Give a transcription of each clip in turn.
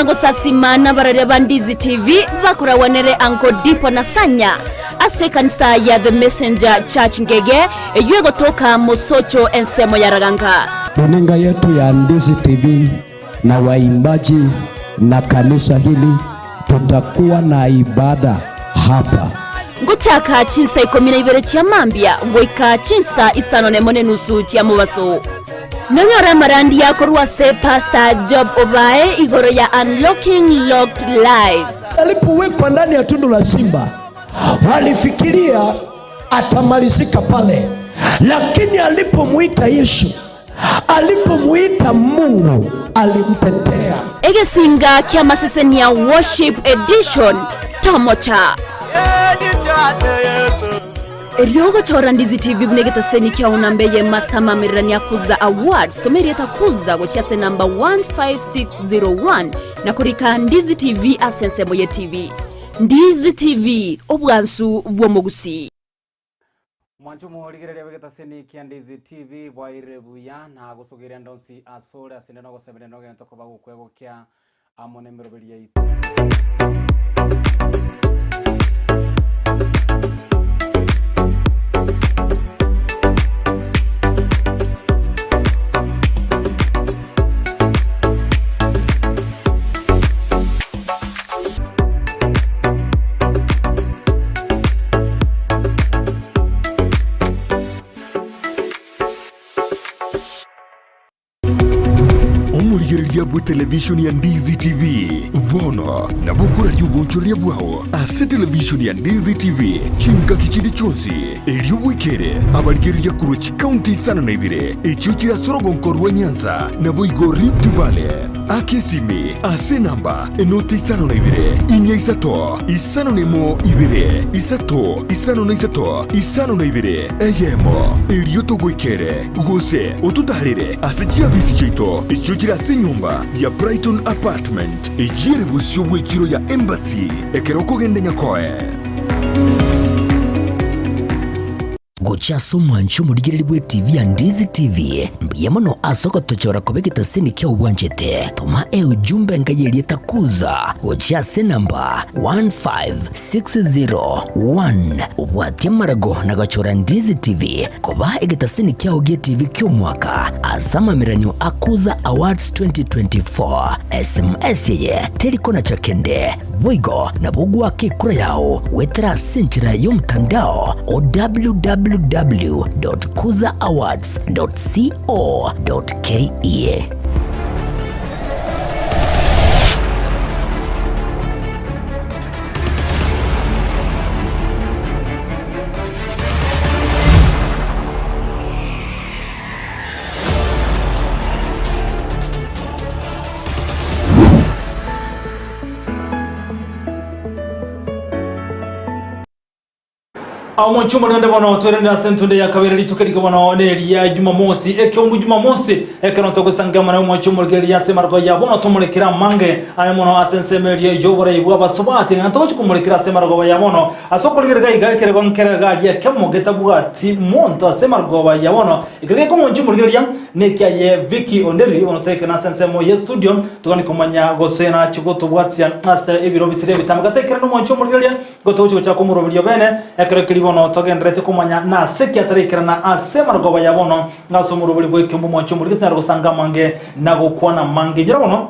na gosasima nabaroria ba Ndizi TV bakorawanere Uncle Dipo na Sanya ase ekanisa ya The Messenger Church Ngege eyio egotoka Mosocho ensemo ya Raganga. Runinga yetu ya Ndizi TV na waimbaji na kanisa hili tutakuwa na ibada hapa. Ngochaka chinsa ikomi na ibere chia mambia goika chinsa isano nemo nenusu chia mobaso. Nonyore amarandia korwa ase Pastor Job Obae igoro ya Unlocking Locked Lives. Alipowekwa ndani ya tundu la simba, walifikiria atamalizika pale, lakini alipomwita Yesu, alipomwita Mungu, alimtetea. Egesinga ki'amasesenia Worship Edition tomocha. Erio ogochora Ndizi TV buna egetaseni kiao namba eyemo ase amamererania a Kuza Awards, toma erieta Kuza gochia ase namba 15601 na korika Ndizi TV ase ensemo ye TV. Ndizi TV, obwansu bw'omogusii. Mwanche omorigereria bw'egetaseni kia Ndizi TV bwairire buya na gosogeria ande onsi asore ase inde nogosemeria nogento koba gokwegokia amo nemeroberi yaito. Omorigereria bwe televishoni ya Ndizi TV bono nabo okoraria obonchoreria bwao ase televishoni ya Ndizi TV chingaki chinde chionsi, erio bwekere abarigereria korwa chikaunti isano na ibere echio chire ase orogonko rwa Nyanza naboigo Rift Valley. Aka esimi ase enamba enoti isano na ibere, inya isato, isano na emo ibere, isato, isano na isato, isano na ibere, eyemo, erio togoikere, gose ototaarere ase chiabisi chiaito echio chire ase enyomba ya Brighton Apartment, eyio ere bosio bw'echiro ya Embassy ekero okogenda Nyakoe. Gochia ase omwancho omorigereria bw'etivi ya Ndizi TV, mbuya mono ase ogotochora koba egetaseni kiao bwanchete. Toma eujumbe enka y'erieta Kuza gochia ase enamba 15601 obwatie amarago na gochora Ndizi TV koba egetaseni kiao gi'etivi ki'omwaka ase amameranio a Kuza Awards 2024. SMS eye teri konacha kende. Boigo nabo ogoaka ekura yao goetera ase enchera y'omotandao o www.kuzaawards.co.ke. Omonche omonene bono twerende ase entunde ya kabere rituko erike bono neria Jumamosi ekeumbu Jumamosi ekero togosanga amo naye omonche omorigereria ase emariko ya bono tomorekere amange are mono ase ensemo eria y'oborai bw'abasubati ng'a togochi komorekera ase emarogoba ya bono ase okorigereria iga ekerogo nkere iga aria ekemo getabwati monto ase emarogoba ya bono ekero gekomoncha omorigereria nekiaye Vicky Onderi bono toikere ase ensemo ye studio Togani komanya gose nachie gotobwatia ase ebiro bitari ebitambe. Gataikera nomwancho omorigereria, igo togochia gochaka omoroberio bene, ekero keria bono togendererete komanya nase ki ataraikerana ase amarogoba ya bono, ase omoroberi bw'ekeombe omwancho omorigereria tonyare gosanga amange na gokwana amange. Inyora bono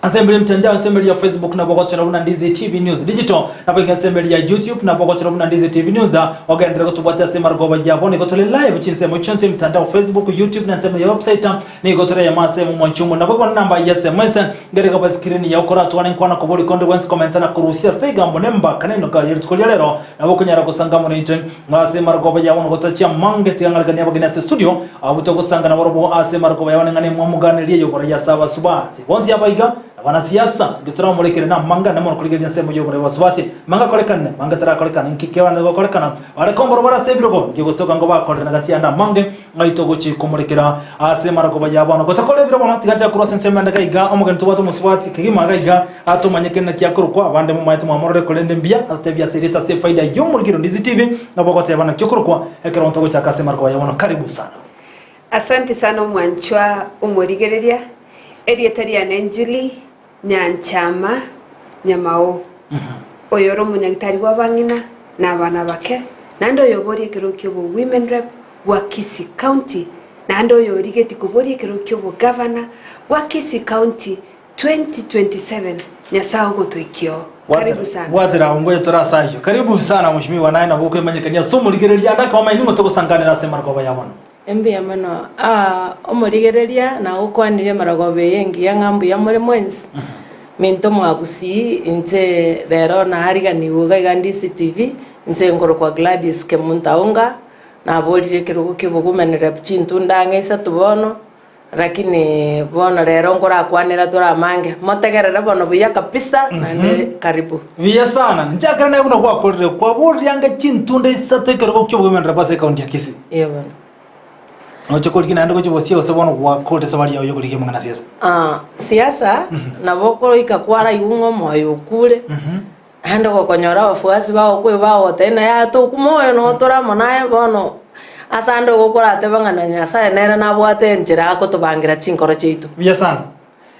ase embere y'emtandao ase embere ya Facebook nabo ogochora buna Ndizi TV News Digital, nabo iga ase embere ya YouTube nabo ogochora buna Ndizi TV News, ogenderere gotobwatia ase amarogoba ya bono igo tore live chinsemo chionsi emtandao Facebook, YouTube na ensemo ya website. Nigo toreyemo ase omwancho omonene. Naboigo nenamba ya SMS ngere iga screen yao koratwane nkwana kobori konde gwensi komenta na korusia ase egambo nembaka nenoka ye rituko ria rero nabo okonyara gosanga amo naintwe ase emarogoba yao na gotachia amange tiga ng'arekanie abageni ase studio abwo togosanga nabarobwo ase emarogoba yao neng'ana emwamuganerie y'oborai ase abasubati bonsi abaiga Abanasiasa, intwe toramorekere namanga ane mono korigereria ensemo y'oborai bw'abasubati. Manga akorekane, manga tarakorekana, inki kiabande gokorekana? Bare kongorobora ase ebirogo, inki gosoka ngo bakorere gati yande amange aito gochi komorekera ase amarogoba ya bono. Gotakora ebiro bono, tiga nchake korwa ase ensemo ende gaiga, omogeni tobwate omosubati kegima gaiga, atomanye kende naki akorokwa, abande momaete mwamorore korende mbuya, atotebie ase erieta ase efaida y'omorikero Ndizi TV, nabo ogoteba naki okorokwa ekero togochaka ase amarogoba ya bono. Karibu sana. Asante sana omwanchwa omorigereria, erieta riane Julie. Nyanchama Nyamao, oyore omonyagitari bw'abang'ina na abana abake, naende oyoboria ekerogo ki'obo Women Rep bwa Kisii County, naende oyorigetie koboria ekerogo ki'obogavana bwa Kisii County 2027, Nyasae ogotoikia oo. Karibu sana. Bwatera ago ngocha tore ase ayio. Karibu sana mheshimiwa naye nabo okoimanyekania ase omorigereria ande akaba amaini ng'o togosanganera ase amarogoba ya bono. Mbuya mono. Aa, omorigereria, nagokwanire emarogoba eye engiya ng'a mbuya more mwensi. Minto mwagusii, inche rero naariganigwe iga iga Ndisi TV, inche nkorokwa Gladys Kemunto Aunga, naborire ekerogo kia obogumeni rep chintunda ang'e isato bono, Lakini bono rero nkorakwanera tore amange, motegerere bono buya kabisa, naende karibu. Buya sana. Nchakere naye buna gwakorire, kwaborire ange chintunda isato ekerogo ki'oboimanera bw'ase ekaunti ya Kisii. Ee bono. Noche korigia naende gochia bosia gose bono gwakorire esabari yao y'okorigia amang'ana a siasa? Ah, siasa nabo okoroika kwaraigwa ng'a omoyo okure, naende gokonyora abafuasi bao okwe bagotebia naye aye tokwa moyo noo tore amo naye bono ase ande igo okoratebe ng'a na Nyasaye nere nabwate enchera agotobangira chinkoro chiaito. Buya sana.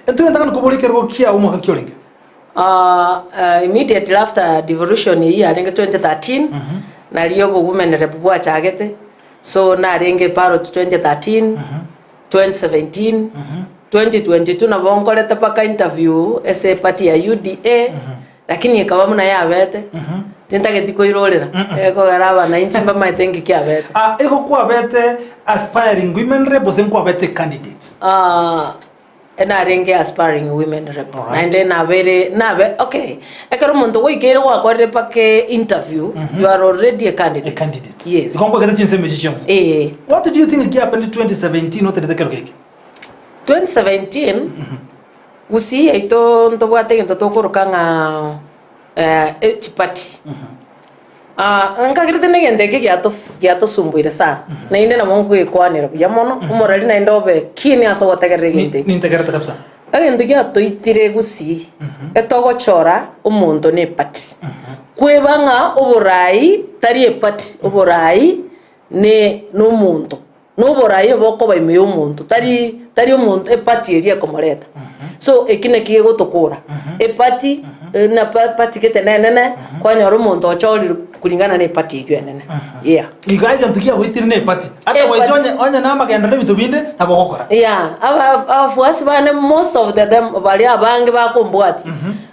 Intwe ntang'ani koboria ekerogo kiao omwaka ki orenge? Immediately after devolution eyio yarenge 2013, nario obogumenere bwachagete, so narenge parrot 2013, 2017, 2022 nabo nkorete mpaka interview ase eparty ya UDA, lakini ekaba buna yabete, tintageti koirorera, ekogera abananchi mbamaete nki kiabete. Ah, igo kwabete aspiring women rep gose nkwabete candidate? Ah, Narenge aspiring women rep Alright. naende nabere nabe okay ekero omonto gwaikeire gwakorire mpaka interview you are already a candidate, A candidate. yes Igo nkwegete chinsemo echi chionsi. eh What do you think giapenete 2017 oterete kero geke? 2017 gusii yaito ntobwate egento tokoroka ng'a eh, echipati Ah, nkagerete negento eke giatof giatosumbuire sana, naende nabo nkogekwanera buya mono, omorari naende obe keen ase ogotegerera egento eke. Nintegerete kabisa. Egento giatoitire gusii, etogochora omonto ne eparty. Kweba ng'a oborai tari eparty, oborai ne nomonto. Noborai obokoba ime y'omonto, tari tari omonto eparty eria ekomoreta. So eki naki gegotokora, eparty na pa party gete nenene, kwanyora omonto ochorirwe kulingana na eparty eywo enene, yeah. Iga egento kiagoitire ne eparty. Otherwise Eparty. onye onye namagenderero na ebinto binde nabo ogokora. Yeah, aba abafuasi bane most of the them baria abange bakombwatia,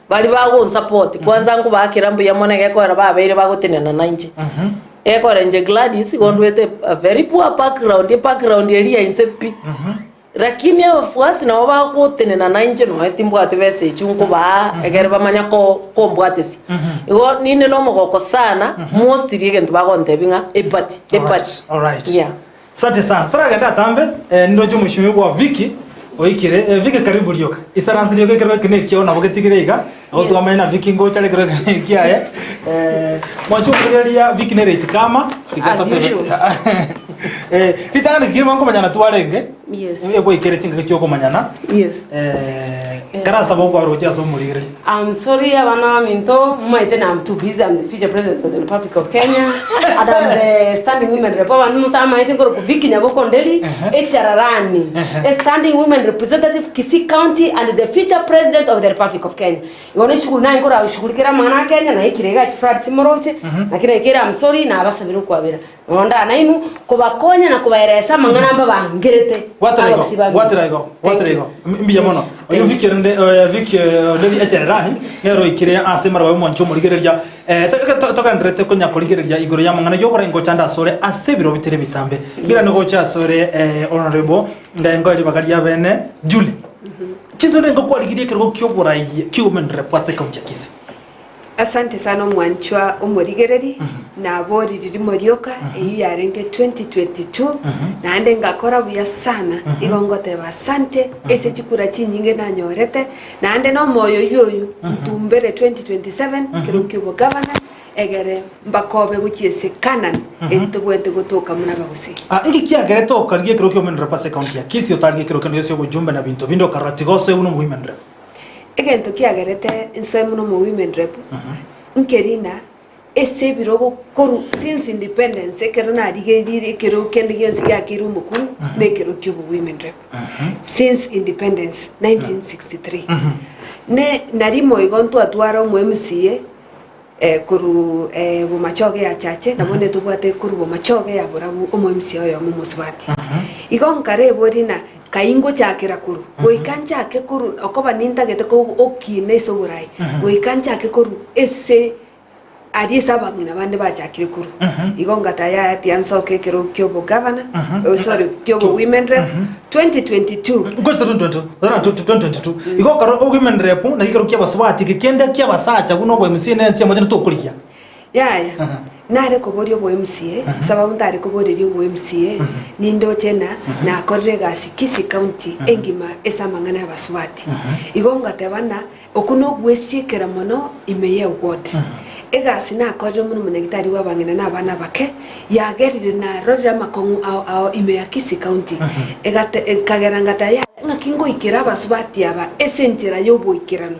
baria bagonsupport, kwanza nkobaakera mbuya mono egekogera babeire bagotenena nainche. Ekore inche Gladys igo ndwete a very poor background, ebackground eria ya inse pi. Lakini abafuasi nabo bagotenena na inche nonya timbwati besa echio nkobaa ekere bamanya ko kombwatesia. Igo ninde na omogoko sana mostly egento bagontebia ng'a eparty, eparty. Alright. Yeah. Asante sana. Toragende atambe, eh, nindoche omweshimiwa Vicky oikire. Eh, Vicky karibu rioka. Isaranse rioka ekero eke nekiao nabo getigire iga. Nabo twamanya na Vicky ngocha are ekero eke nekiaye. Eh, mwanche okorigereria Vicky nere itikama. Tiga As totebe. usual. Eh, ritang'ani riria nkomanyana twarenge. Yes. Egwaikere chingaki chiokomanyana. Yes. Eh, karasaba okwarwa gochia ase omorigereria. I'm sorry abana baminto mumaete na I'm too busy I'm the future president of the Republic of Kenya and I'm the standing women rep abanto motamaete nkorokwa Vicky Nyaboko Nderi Echararani a standing women representative Kisii County and the future president of the Republic of Kenya igo ne eshughuli naye nkorashughuli amang'ana a Kenya naikire iga chifloods moroche naki naikire I'm sorry nabasabire okwabera Nonda nainwe kobakonya na kobaeresa amang'ana mbabangerete Gwatera igo, abagusii ba gwatera igo, Thank gwatera you. igo. Mbuya mono. Oyo Thank you. Vicky rende, eh, Vicky eh, Nderi Echererani, nero oikire ase maraba y'omwancho omorigereria. Eh, to- to- togendererete konya korigereria igoro y'amang'ana y'oborai ngocha nde asore ase ebiro bitere bitambe. Ngira nigocha asore eh, Honorable Ndengo ribaga ria bene Julie. Chinto rende nkokwarigirie ekerogo ki'oborai ki'obomenere bwa ase ekaunti ya Kisii. Asante sana omwanchwa omorigereri, naboriri rimo rioka, eyio yarenge 2022, naende ngakora buya sana, igo ngoteba asante ase chikura chinyinge nanyorete, naende na omoyo oyio oyo ntumbere 2027 kero kia obogavana, egere mbakobe gochia ase Canaan, eri tobwenerete gotoka buna abagusii. Ah, inki kiagerete okarigia ekero kia women rep ase ekaunti ya Kisii otarigia ekero kende gionsi obojumbe na binto binde okarora tiga osoe buna omo-women rep? Egento kiagerete nsoe mono omo women rep, nkerina ase ebirogo korwa since independence ekero narigereire ekerogo kende gionsi giakeirwe omokungu na ekerogo kia obo women rep since independence 1963. Ne narimo igo ntwatwara omo MCA korwa Bomachoge ya Chache, nabo onde tobwate korwa Bomachoge ya Borabu omo MCA oyomo omosubati. Igo nkareboria ng'a kai ngochakera korwa, goika nchake korwa okoba nintagete okina ase oborai, goika nchake korwa ase aria ase abang'ina bande bachakire korwa. Igo ngateba yaya tiga nsoke ekero kia obogavana, sorry kia obo women rep 2022. Nkochete 2022, tara 2022. Igo okaro o women rep naki ekero kia abasubati eke kende kia abasacha buna obo MCA na ense emochenu tokorigia. Yaya, nare koboria obo MCA, sababu ntare koboreria obo MCA, nindoche ng'a nakorire egasi Kisii County engima ase amang'ana y'abasubati. Igo ngateba ng'a Okwo nogwesiekera mono ime ye ward. Egasi nakorire buna omonyagitari bw'abang'ina na abana abake yagerire narorire amakong'u ao ao ime ya Kisii County. Egate ekagera ngateba yaya ng'aki ngoikera abasubati aba ase enchera y'oboikeranu.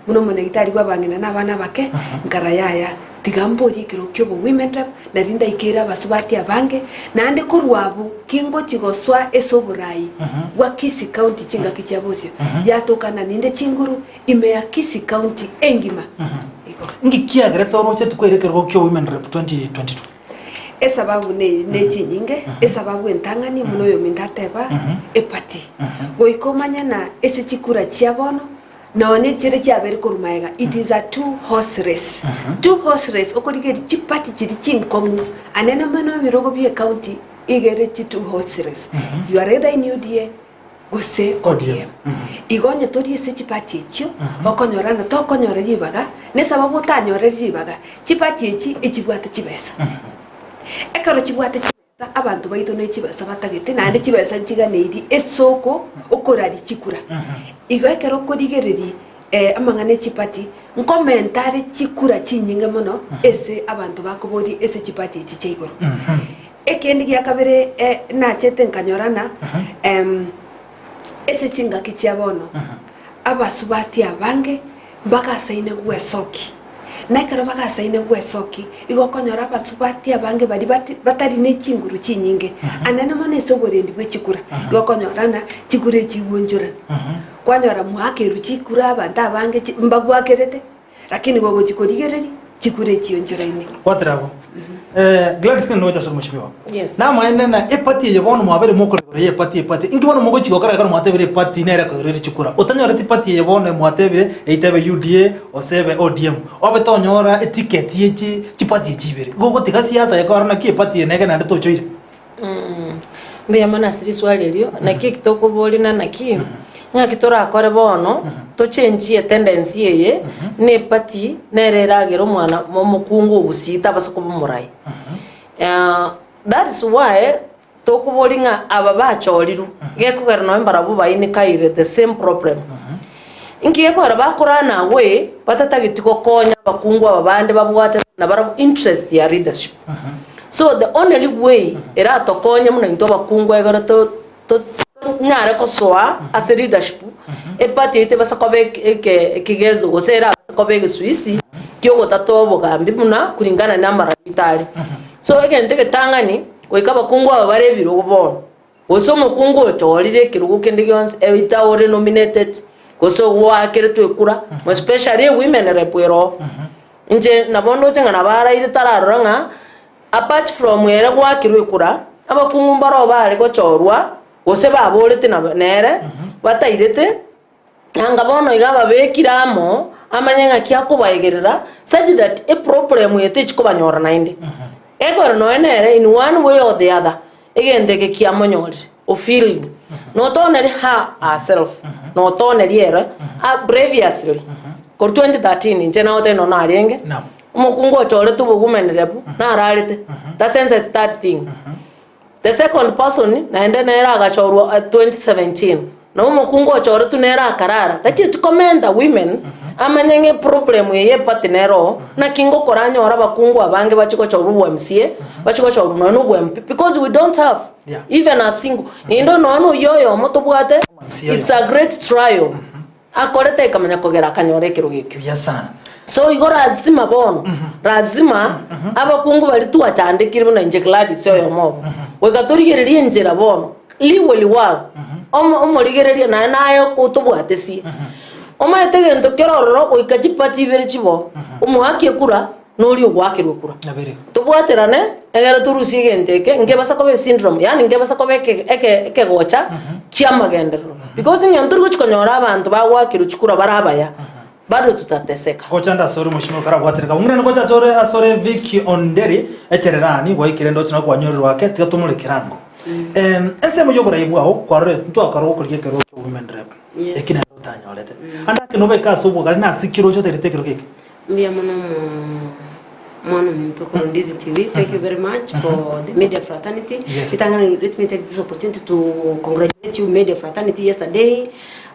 Buna omonyagitari bw'abang'ina na abana abake nkara yaya Tiga mborie ekero ki'obo women rep, nari ndaikeire abasubati abange, naende korwa abwo tingochi gosoa ase oborai bwa Kisii County chingaki chia bosio, yatokana ninde chinguru ime ya Kisii County engima. Igo. Inki kiagerete oroche tikwaire ekerogo kia women rep 2022? Esababu ne ne chinyinge, esababu entang'ani buna oyominto ateba, eparty. Goika omanye na ase chikura chia bono, Nonye chire chiabeire korwa magega, it is a two horse race. Two horse race, okorigereria chiparty chiria chinkong'u, anene mono ebirogo bie county igere chi two horse race. You are either in UDA gose ODM. Igo onye tori ase chiparty echio, okonyora ng'a tokonyora ribaga, na esababu otanyore ribaga, chiparty echi echibwate chibesa. Ekero chibwate chibesa. Abanto baito ne chibesa batagete, naende chibesa nchiganeirie esoko okoraria chikura. Igo ekero okorigereria amang'ana e chipati, nkomenta are chikura chinyinge mono ase abanto bakoboria ase chipati echi chia igoro. Ekende gia kabere nachete nkanyora ng'a ase chingaki chia bono, abasubati abange mbagasaine gwesokia. Na ekero bagasaine gwesokia, igo okonyora abasubati abange baria bati batari ne chinguru chinyinge, anene mono ase oborendi bwe chikura, igo okonyora ng'a chikura echi chigwonchorana. Kwanyora mwakerwe chikura abanto abange chi mbagwakerete, lakini gogochia korigereria, chikura echionchoraine. Gwatera abwo. Eh, Gladys ng'ende gocha ase omosibwa. Yes. Namaene na epati eye bono mwabere mokora igoro ya epati epati. Inki bono mogochi gokora ekero mwatebire epati nere ekoirera chikura. Otanyoreti pati eye bono mwatebire eitebe UDA gose ebe ODM. Obe tonyora eticket ye chi chipati echi ibere. Igo ogotiga siasa ekora naki epati eye nege naende tochoire. Mbuya mono ase riswali erio, naki eki tokoboria na naki, ng'aki torakore bono tochenchie tendency eye na eparty nere eragere omwana omokungu ogusii tabasa koba omorai. That is why tokoboria ng'a aba bachorirwe, gekogera nonye mbarabwo bainekaire the same problem. Inki gekogera bakorana away batatageti gokonya abakungu aba bande babwate nabarabwo interest ya leadership. So the only way eratokonye buna intwe abakungu egere to to tonyare kosoa ase leadership, eparty yaito ebase koba eke eke ekegezo gose erabase koba egesuisi kiogotatoa obogambi buna kulingana na amarabito are. So egento egetang'ani, goika abakungu aba bare ebirogo bono, gose omokungu ochorire ekerogo kende gionsi either ore nominated, gose ogoakeretwe ekura, especially ewomen rep ere oo. Inche nabo ndoche ng'a nabo araire tararora ng'a apart from ere goakirwe ekura, abakungu mbaroo bare gochorwa gose baborete nabo nere batairete, nanga bono iga ababekire amo amanye ng'aki akobaegerera such that eproblem eye techi kobanyora naende. Ekero nonya nere in one way or the other, egento eke kiamonyorire, ofeeling, not only her herself, not only ere, ah previously, korwa 2013 inche nagotebi nonya narenge, Naam. omokungu ochoretwe obogumenere bu, nararete, tasenseti that thing. The second person naende nere agachorwa 2017, na omokungu ochoretwe nere akarara, tachieti komenta women, amanye ng'a eproblem eye y'eparty nere oo, naki ngokora nyore abakungu abange bachie gochorwa obo MCA, bachie gochorwa nonya na obo MP, because we don't have Yeah. even a single, naende nonya na oyio oyomo tobwate, MCA it's a great trial. Akorete ekamanya kogera akanyora ekerogo ekio. Buya sana. So igo lazima bono, lazima abakungu baria twachandekire buna inche Gladys oyomo obo, goika torigererie enchera bono, liwe liwao, omo omorigereria naye naye otobwatesie. Omanyete egento kere ororo goika chipati ibere chibo, omoaki ekura na oria ogoakerwa ekura. Tobwaterane egere torusie egento eke nkebasa koba esyndrome yaani nkebasa koba eke eke ekegocha ki'amagenderero. Because ng'a ntori gochi konyora abanto bagoakerwa chikura bare abaya, bado tutateseka. Gocha nde asore mheshimiwa karabwatereka bong'irane gocha achore asore Vicky Onderi echererani gwaikire ndoche nabo kwanyorerwe ake tiga tomorekere ango. Em, ensemo y'oborai bwao kwarorete ntwakora gokorigia ekerogo kia women rep Yes. eki naende otanyorete. Ande ake nobeke ase obogare nase ki oroche oterete ekero geke? Mbuya mono omwana ominto korwa Ndizi TV. Thank you very much for the media fraternity. Yes. Ritang'ani let me take this opportunity to congratulate you media fraternity yesterday.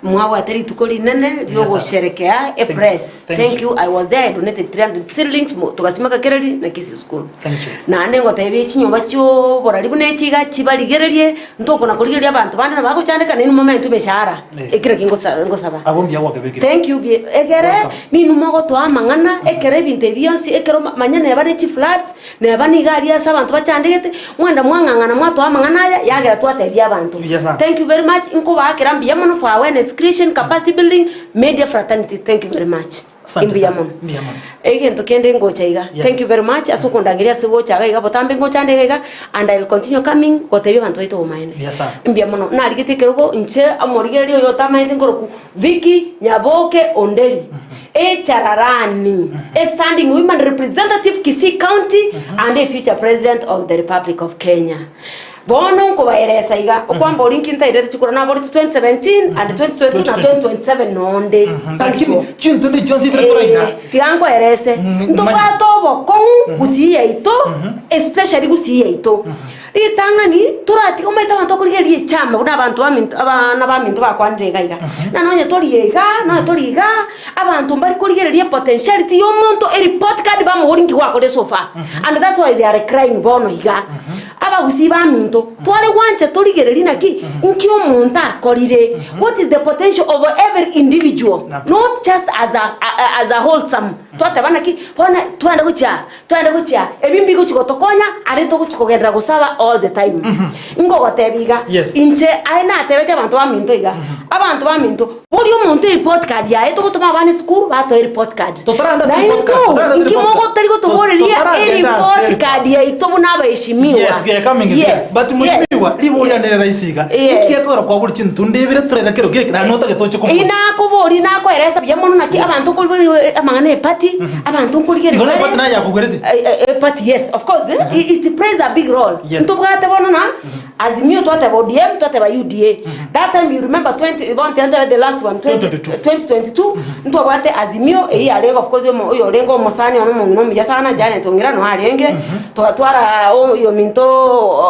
Mwabwate rituko rinene riogosherekea a press. Thank Thank you. you. I was there I donated 300 shillings mo- togasimeka Kereri na Kisii school. Thank you. Naende ngotebia chinyomba chioborari buna echi iga chibarigererie, ntokona korigereria abanto bande nabo bagochandeka nainwe momentwe emeshahara. Eh. Ekero eki ngosa ngosaba. Abwo mbuya gwakebekire. Thank you bie egere Welcome. ninwe mogotoa amang'ana ekero ebinto ebi bionsi ekero ma- manya neba ne chiflats neba niga aria ase abanto bachandegete mwenda mwang'ang'ana mwatoa amang'ana aya yagera twatebia abanto. Yes, sir. Thank you very much nkobaakera mbuya mono for awareness creation, capacity building, media fraternity thank you very much. Asante Mbuya sana. mono. Mbuya mono. Egento kende ngocha iga. Yes. Thank you very much ase okondangeria ase gocha iga iga botambe ngocha nde iga iga and I will continue coming gotebia abanto baito obomaene. Yes, sir. Mbuya mono. Narigete ekerogo inche omorigereria oyo otamaete nkoroku Vicky Nyaboke Onderi Echararani a standing women representative Kisii County and a future president of the Republic of Kenya. Bono nkobaeresa iga, okwamba oria inki ntairete chikura naboretie 2017 and 2022 na 2027 nonde. Lakini chinto ndi chionsi ibere toraira. Eh, tiga nkoerese ntobwate obokong'u gusii yaito especially gusii yaito ritang'ani toratiga omanyete abanto okorigereria echama buna abanto baminto abana baminto bakwanire iga iga na nonye tori iga nonye tori iga abanto mbari korigereria epotentiality ya omonto ereport card bamoboria nki gwakorire so far and that's why they are crying bono iga. Abagusii baminto, tware gwancha torigererie naki nki omonto akorire, what is the potential of every individual, not just as a, a, as a wholesome. Twateba naki bono twende gochia aa, twende gochia aa, ebi mbigochi gotokonya aria togochi kogenderera gosaba all the time. Nkogotebia iga, Yes. inche aye natebetie abanto baminto iga, abanto baminto, boria omonto ereport card yaye togotoma abana esukuru batoe report card. Totaragenda ase report card, totaragenda ase Naintwe, report card. inki mogotari gotoboreria Totaragenda ase ereport report. card yaito buna abaheshimiwa? Yes, we are coming there. Yes, But mheshimiwa, yes, riboria yes. nere rahisi iga. Yes. Inki gekogera kwabora chinto ndebire toraira kero geke naende notagete oche komoria. Inakoboria nakoeresa buya mono naki abanto nkorigereria amang'ana epati, abanto nkorigereria Igo na bare- epati naye yakogwerete? Eh, eh, epati yes, of course, eh, it it plays a big role. Yes. Ntobwate bono na Azimio twateba ODM twateba UDA. That time you remember 20 bono tiga the last one 20 2022. 2022 ntwabwate Azimio eyio yarenge of course omo oyo orenge omosani one omong'ina omuya sana Janet Ong'ira no arenge twatwara oyo ominto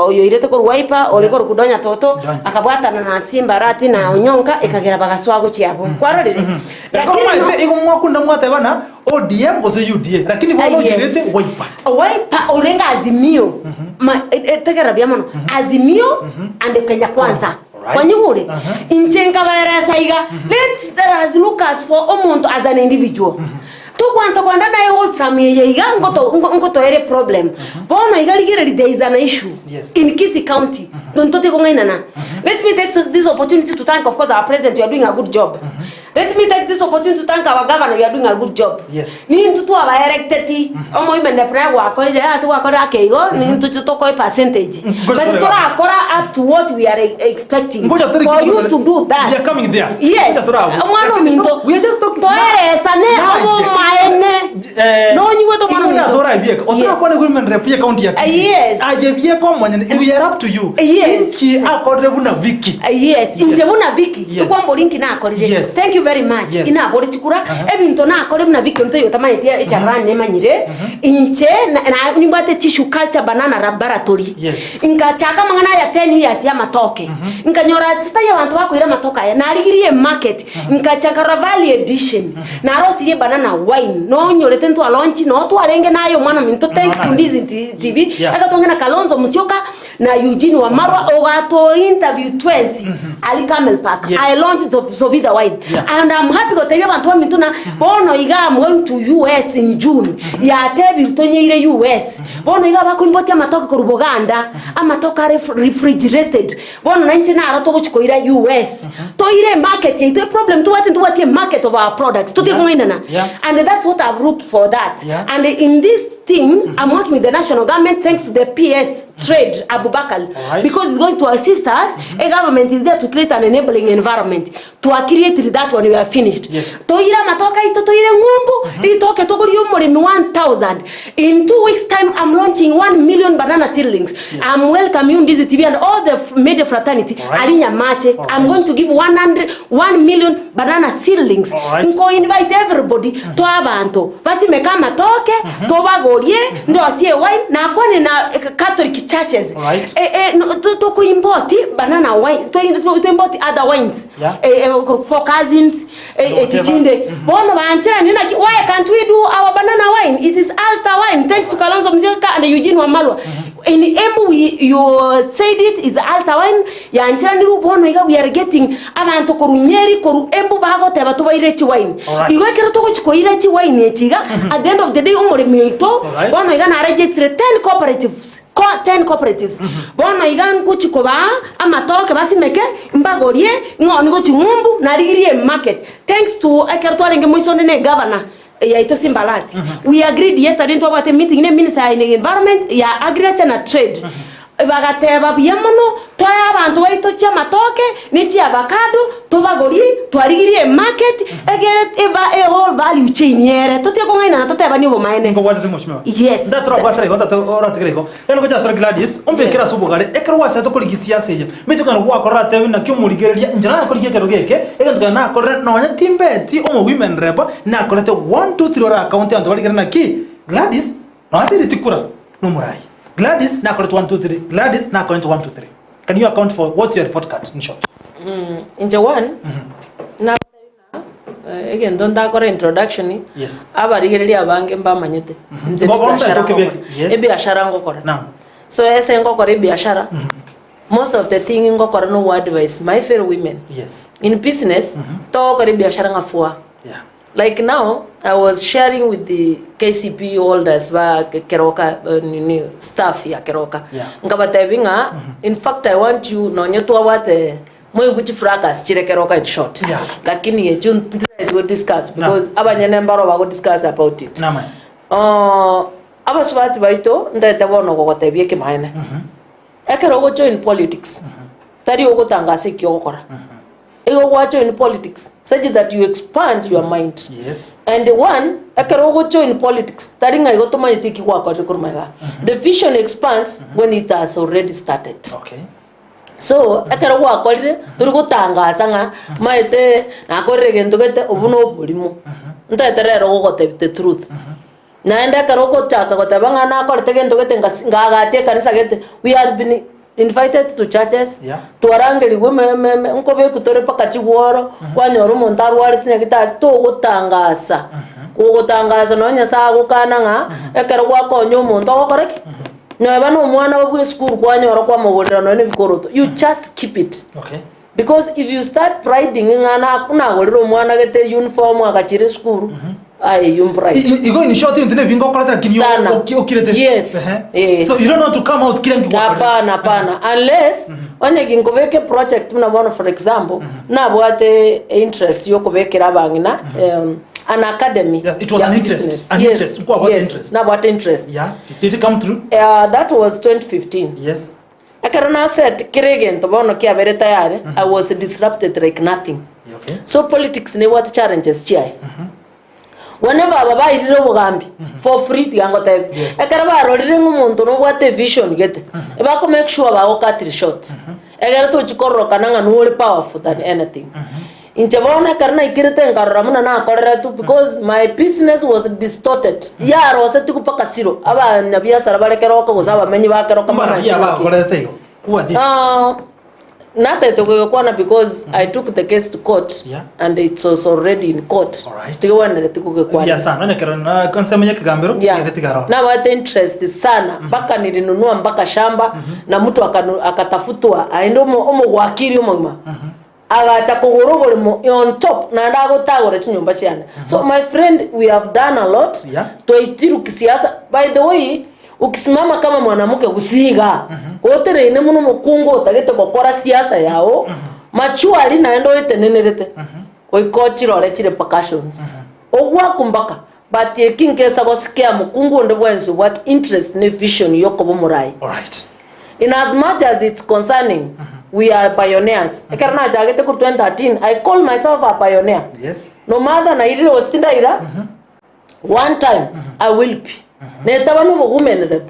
oyo oirete korwa Wiper ore korwa Donya Toto Donya. akabwatana na Simba Arati na Onyonka ekagera bagasoa gochia abwo kwarorire Ekero Lakini no- omanyete igo mwakunda mwateba na ODM gose UDA lakini bono Ah, yes. oyirete Wiper. Wiper orenge Azimio Ma- e- e- tegerera buya mono Azimio and Kenya Kwanza Alright. kwanyigure Aha. inche nkabaeresa iga let us look as for omonto as an individual tokwansa kwenda naye wholesome eye iga ngoto- ngo- ngotoere problem bono iga rigereri there is an issue Yes. in Kisii County ntotikong'ainana let me take this opportunity to thank of course our president you are doing a good job Let me take this opportunity to thank our governor, you are doing a good job. Yes. Nintu twabaerecteti omoime nepre gwakorire ase gwakorire ake igo nintu tokoe percentage. Ngoja But tore- torakora up to what we are expecting. Ngoja tore For you to do that. We are coming there. Yes. Ngoja tore ago. Omwana ominto. We are just talking. Toeresane Naye. omomaene. Eh, Nonyiwete omwana Igo ominto. nasora ebieka. Otara Yes. kwana women rep ye county ya Kisii. Yes. Aye bieka omonyene. We are up to you. Yes. Inki akorire buna Vicky. Yes, inche buna Vicky, Yes. ikwambori inki nakorire. Yes. Thank you very much. Yes. Inabori chikura, ebinto nakore buna Vicky onto otamanyeti echarani nemanyire. Inche na- na- nimbwate tissue culture banana laboratory. Yes. Nkachaka amang'ana aya 10 years ya amatoke. Nkanyora sitaiyo abanto bakoira amatoke aya. Narigirie emarket, nkachaka Ravali edition. Narosirie banana wine, nonyorete ntwa launch, noo twarenge naye omwana ominto thank you Ndizi TV, Yeah. egetong'e na Kalonzo Musyoka. na Eugene Wamalwa ogato interview twensi aria Camel Park. Yes. I launched Sovida wine. Yeah. And I'm happy gotebia abanto baminto na bono iga I'm going to US in June. Yatebirwe tonyeire US. Bono iga bakoimbotia amatoke korwa Boganda, amatoke are refrigerated. Bono nainche naro togochi koira US. Toire emarket yaito, eproblem tobwate ntobwati emarket of our products, totige kong'ainana. Yeah. And that's what I've looked for that. Yeah. And in this thing, I'm working with the national government thanks to the PS Trade Abubakar Alright. because it's going to assist us. A government is there to create an enabling environment. To create that one we are finished. Yes. Toire amatoke aito toire ng'umbu, ritoke togorie omoremi 1000. In 2 weeks time I'm launching 1 million banana seedlings. I'm welcome you Ndizi TV and all the media fraternity. Alright. Ari Nyamache. I'm Alright. going to give 100 1 million banana seedlings. Alright. Nko invite everybody to abanto basimeke amatoke tobagorie ndosie wine nakwane na Catholic churches. Alright. No, tokoimport banana wine, toimport other wines. Yeah. For cousins Whatever. chichinde bono banchirani naki why can't we do our banana wine? It is alta wine thanks to Kalonzo Musyoka and Eugene Wamalwa. In Embu we, you said it is alta wine yanchirani bono iga we are getting abanto koru Nyeri koru Embu bagoteba tubaire chi wine. Alright. Igo ekero togochikoira chi wine echiga at the end of the day omoremi oito Alright. bono iga na register 10 cooperatives ko 10 cooperatives bono iga ngochi kobaa amatoke basimeke mbagorie ng'oni gochi ng'umbu narigirie market thanks to ekero twarenge moisonde na egavana yaito Simba Arati. We agreed yesterday ntwabwate meeting ne minister ya environment ya agriculture na trade bagateba buya mono twae abanto baito chia amatoke ne chia avocado tobagorie twarigirie market egere eba e whole value chain yere totie kong'ainana totebanie obomaene. Ngobwatete mheshimiwa. Yes. Ndaturabwatera igo ndatoratigera igo yani gocha Gladys ombekera ase obogare ekero gwasete korigia siasa eye mechokana gwakorera atebi naki omorigereria inche nakorigia ekero geke egento kero nakorera nonya timbeti omo women rep nakorete 1 2 3 ora account abanto barigere naki Gladys noatereti kura nomorai Gladys nakorete 1 2 3 Gladys nakorete 1 2 3. Can you account for what's your report card in short? Inche one na egento ndakora introduction. Abarigereria abange mbamanyete inche Bo- ni biashara bombe ngokora. Yes. Ebiashara ngokora. Naam. So ese ngokora ebiashara most of the thing ngokora no advice my fellow women in business togokora ebiashara ng'afua. Like now I was sharing with the KCP holders ba Keroka, nini, staff ya Keroka. Nkabatebi ng'a in fact I want you nonye twabwate moiguchi fracas chire Keroka in short. Lakini echu go discuss because abanyene mbaro bago discuss about it. Nama. Abasubati baito ndete bono gogotebia ekimaene ekero ogojoin politics tari ogotangasa eki ogokora igo gwajoin politics such that you expand your mind. And one ekero ogojoin politics tari ng'a igo tomanyete eki gwakorire korwa iga. The vision expands when it has already started. So ekero gwakorire tori gotangasa ng'a maete nakorire gento gete obu na oborimo ntaete rero gogotebia the truth naende ekero ogochaka goteba ng'a nakorete gento gete ngagacha ekanisa gete. We have been invited to churches. Twarangerigwe nkobeku tore mpaka chigworo kwanyora omonto arwarete nyagitari togotangasa gogotangasa nonya Nyasaye agokana ng'a ekero gwakonya omonto ogokora ki noeba na omwana bwa esukuru kwanyora kwamogorera nonya na ebikoroto you just keep it. Because if you start priding ng'a nagorera omwana gete uniform agachire esukuru aye you pride. Igo in short into nevinga okorete lakini Sana. okirete. Yes. So you don't want to come out kila ngikwakorete. Hapana, hapana, unless onye ginkobeke project muna bono for example nabwate interest yokobekera abang'ina an academy Yes, it was ya an interest, business. an Yes, interest. Kwa yes, interest. nabwate interest. Yeah. Did it come through? That was 2015. Ekero naset kere egento bono kiabere tayari I was disrupted like nothing. So politics nebwate challenges chiaye whenever aba bairire obogambi for free tigangotebi ekero barorire ng'a omonto nobwate vision gete ebako make sure bago cut short ekero tochikororokana ng'a nore powerful than anything. Inche bono ekero naikirete nkarora muna nakorere tu because my business was distorted yarosetigu mpaka zero abanyabiasara bare Keroka gose abamenyi ba Keroka Mbara bamanyete bia naki. bakorete igo. Who are these? Ah, Natete kogekwana because I took the case to court Yeah. and it was already in court. Alright. Tigwenereti kogekwana. Buya sana onye kero na ensemo ya ekegambero Yeah. getigara ororo. Nabwate interest sana mpaka nilinunua mpaka shamba na mtu akanu, akatafutwa aende omo- omogwakiri omogima agacha kogora oboremo on top naende agotagora chinyomba chiane so my friend we have done a lot Yeah. twaitirwe kisiasa by the way Ukisimama kama mwanamke gose-iga, otereine buna omokungu otagete gokora siasa yao, machuari naende oetenenerete, goika ochirore chi repercussions. Ogwaku mpaka, but eki nkesa gosikia mokungu onde bwensi obwate interest ne vision yokoba omorai. Alright. In as much as it's concerning, we are pioneers. Ekero nachagete korwa 2013, I call myself a pioneer. Yes. No matter nairire gose tindaira, One time I will be. Netaba nobogumenereri.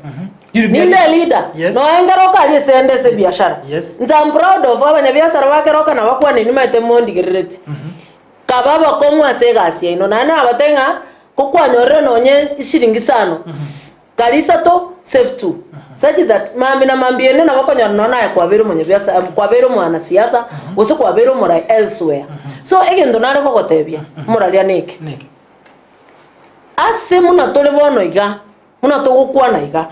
You'll be a Ninde leader. leader. Yes. Noe ngeroka aria esende ase ebiashara. Yes. Inche am proud of abanyabiasara ba keroka nabakwanire nimaete mondigerereti. Kaba abakong'u ase egasi yaino. Naende nabatebie ng'a kokwanyorire nonye eshiringi isano, kari isato save two. Such that mambia na mambia ende nabo okonyora nonya naye kwabeire omonyabiasara kwabeire omwanasiasa gose kwabeire omorai elsewhere. So egento nare kogotebia omoraria neke. Neke. Ase buna tore bono iga, buna togokwana iga,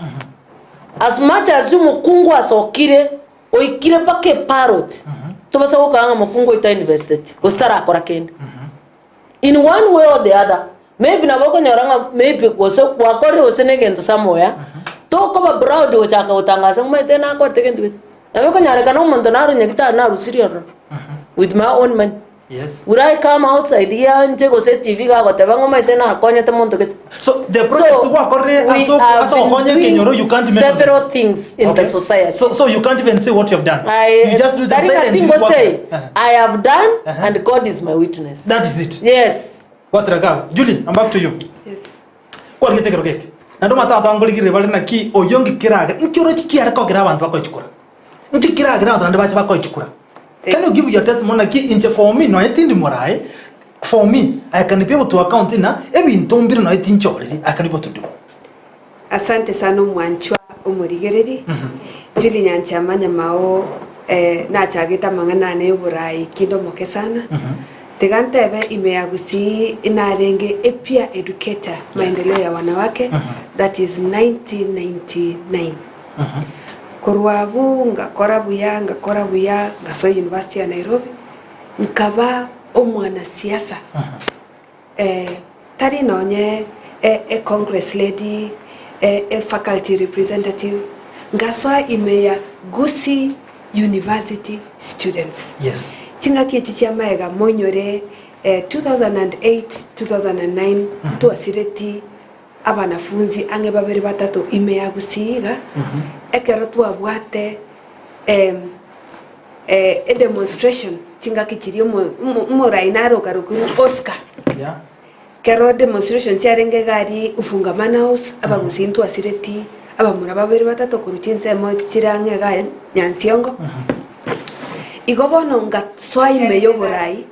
as much as omokungu asokire, oikire mpaka eparot, tobasa gokora ng'a mokungu oito ainvesteti, gose tarakora kende. In one way or the other, maybe nabo okonyora ng'a maybe gose gwakorire gose na egento somewhere, tokoba proud gochaka gotangasa ng'a omanyete nakorete gento gete. Nabo ekonyarekana omonto naro nyagetari narusirie ororo, with my own money. Yes. Would I come outside here nche gose TV gagoteba ng'a omanyete nakonyete monto gete? So the project So, gwakorire we ase oko- have ase been ogokonya doing ekenyoro you can't mention them. several things in the society. So, so you can't even say what you have done. I, you just do them tari silently. nothing go say, Uh-huh. I have done and God is my witness. That is it. Yes. Gwatera Julie, I'm back to you. Yes. Kwarigete ekero geke. Naende omanyete abanto bangorigereri bare naki oyo nki keragera nki oroche kiare kogera abanto bakoechukura. Nki keragera abanto naende bache bakoechukura. Can you give your testimony naki inche for me nonye tindi morae for me I can be able to account ng'a ebinto mbire nonye tinchoriri I can be able to do. Asante sana omwanchwa omorigereri, Julie Nyancha Manyamao eh, nachagete amang'ana ane y'oborai kinde omoke sana. Tiga ntebe ime ya Gusii inarenge a peer educator maendeleo ya wanawake that is 1999. Korwa abwo ngakora buya, ngakora buya, ngasoa University ya Nairobi, nkaba omwanasiasa. Eh, tari nonye e, e congress lady, e, e faculty representative, ngasoa ime ya Gusii University students. Yes. Ching'aki echi chia maega moinyore eh, 2008, 2009 ntwasireti Abanafunzi ang'e babere batato ime ya Gusii iga, ekero twabwate edemonstration chingaki chiria omorai nare okarokirwe Oscar. Kero demonstration chiarenge iga aria Ufungamana House, Abagusii ntwasireti abamura babere batato korwa chinsemo chire ang'e iga Nyansiongo. Igo bono ngasoa ime yoborai.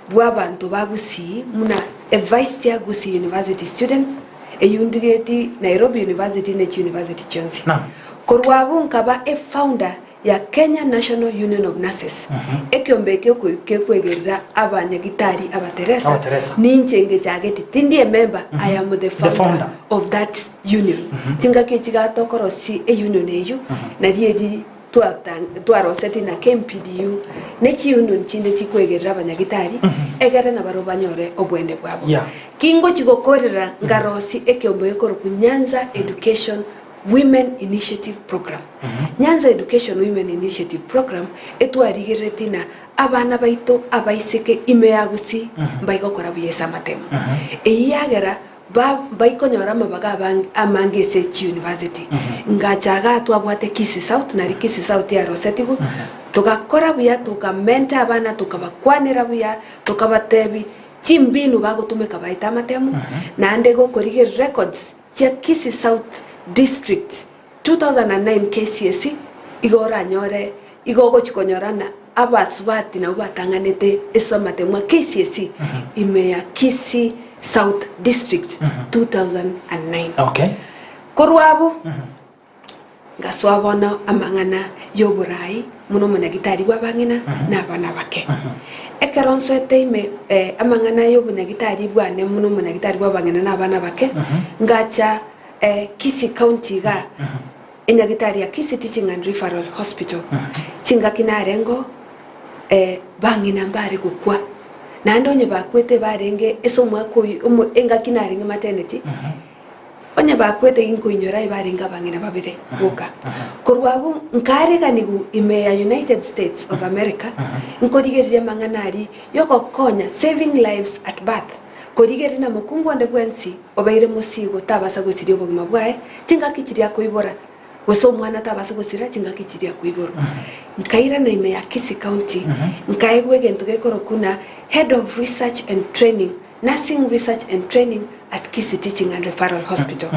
Bw'abanto ba Gusii buna e Vice Chair Gusii University Students, eyio ndigeti Nairobi University ne chiuniversity chionsi. Naam. Korwa abwo nkaba e founder ya Kenya National Union of Nurses, ekiombe ekio gekwegerera abanyagitari abateresa, Abateresa. ninche ngechageti tindi e member, I am the The founder founder. of that union. Chingaki echi gatokorosia e union eyio, nari eri Twaroseti na KMPDU ne chiunion chinde chikwegerera abanyagitari egere nabarobwo banyore obwene bwabo. Yeah. Kingochi gokorera ngarosi ekeombe gekorokwa Nyanza Education Women Initiative Program. Nyanza Education Women Initiative Program etwarigerereti na abana baito abaiseke ime ya Gusii mbaigokora buya ase amatemo. Eyio yagera Ba mbaikonyora amabaga abange amange ase chiuniversity. Ngacha igaa twabwate Kisii South, nari Kisii South yarosetigwe, togakora buya tokamenta abana tokabakwanera buya, tokabatebi chimbinu bagotumeka baete amatemo, naende gokorigereria records chia Kisii South District 2009 KCSE, igo oranyore igo ogochi konyora ng'a abasubati nabwo batang'anete ase amatemo a KCSE ime ya Kisii South District 2009. Okay. Korwa abwo, Ngasoa bono amang'ana y'oboraai buna omonyagitari bw'abang'ina na abana abake. Ekero nsoete ime amang'ana y'obonyagitari bwane buna omonyagitari bw'abang'ina na abana abake, ngacha Kisii County igaa, enyagitari ya Kisii Teaching and Referral Hospital, chingaki narengo bang'ina mbare gokwa, naende onye bakwete barenge ase omwaka oyo engaki narenge maternity, Onye bakwete inkoinyora ebarenge abang'ina babere boka. Korwa abwo nkareganigwa ime ya United States of America nkorigereria amang'ana aria yogokonya Saving Lives at Birth, korigereria na mokungu onde bwensi obeire mosigo tabasa gosiria obogima bwaye chingaki chiria akoibora gose omwana tabasa gosira chingaki chiria akoiborwa. Nkairana ime ya Kisii County nkaegwa egento gekorokwa na Head of Research and Training Nursing Research and Training at Kisii Teaching and Referral Hospital.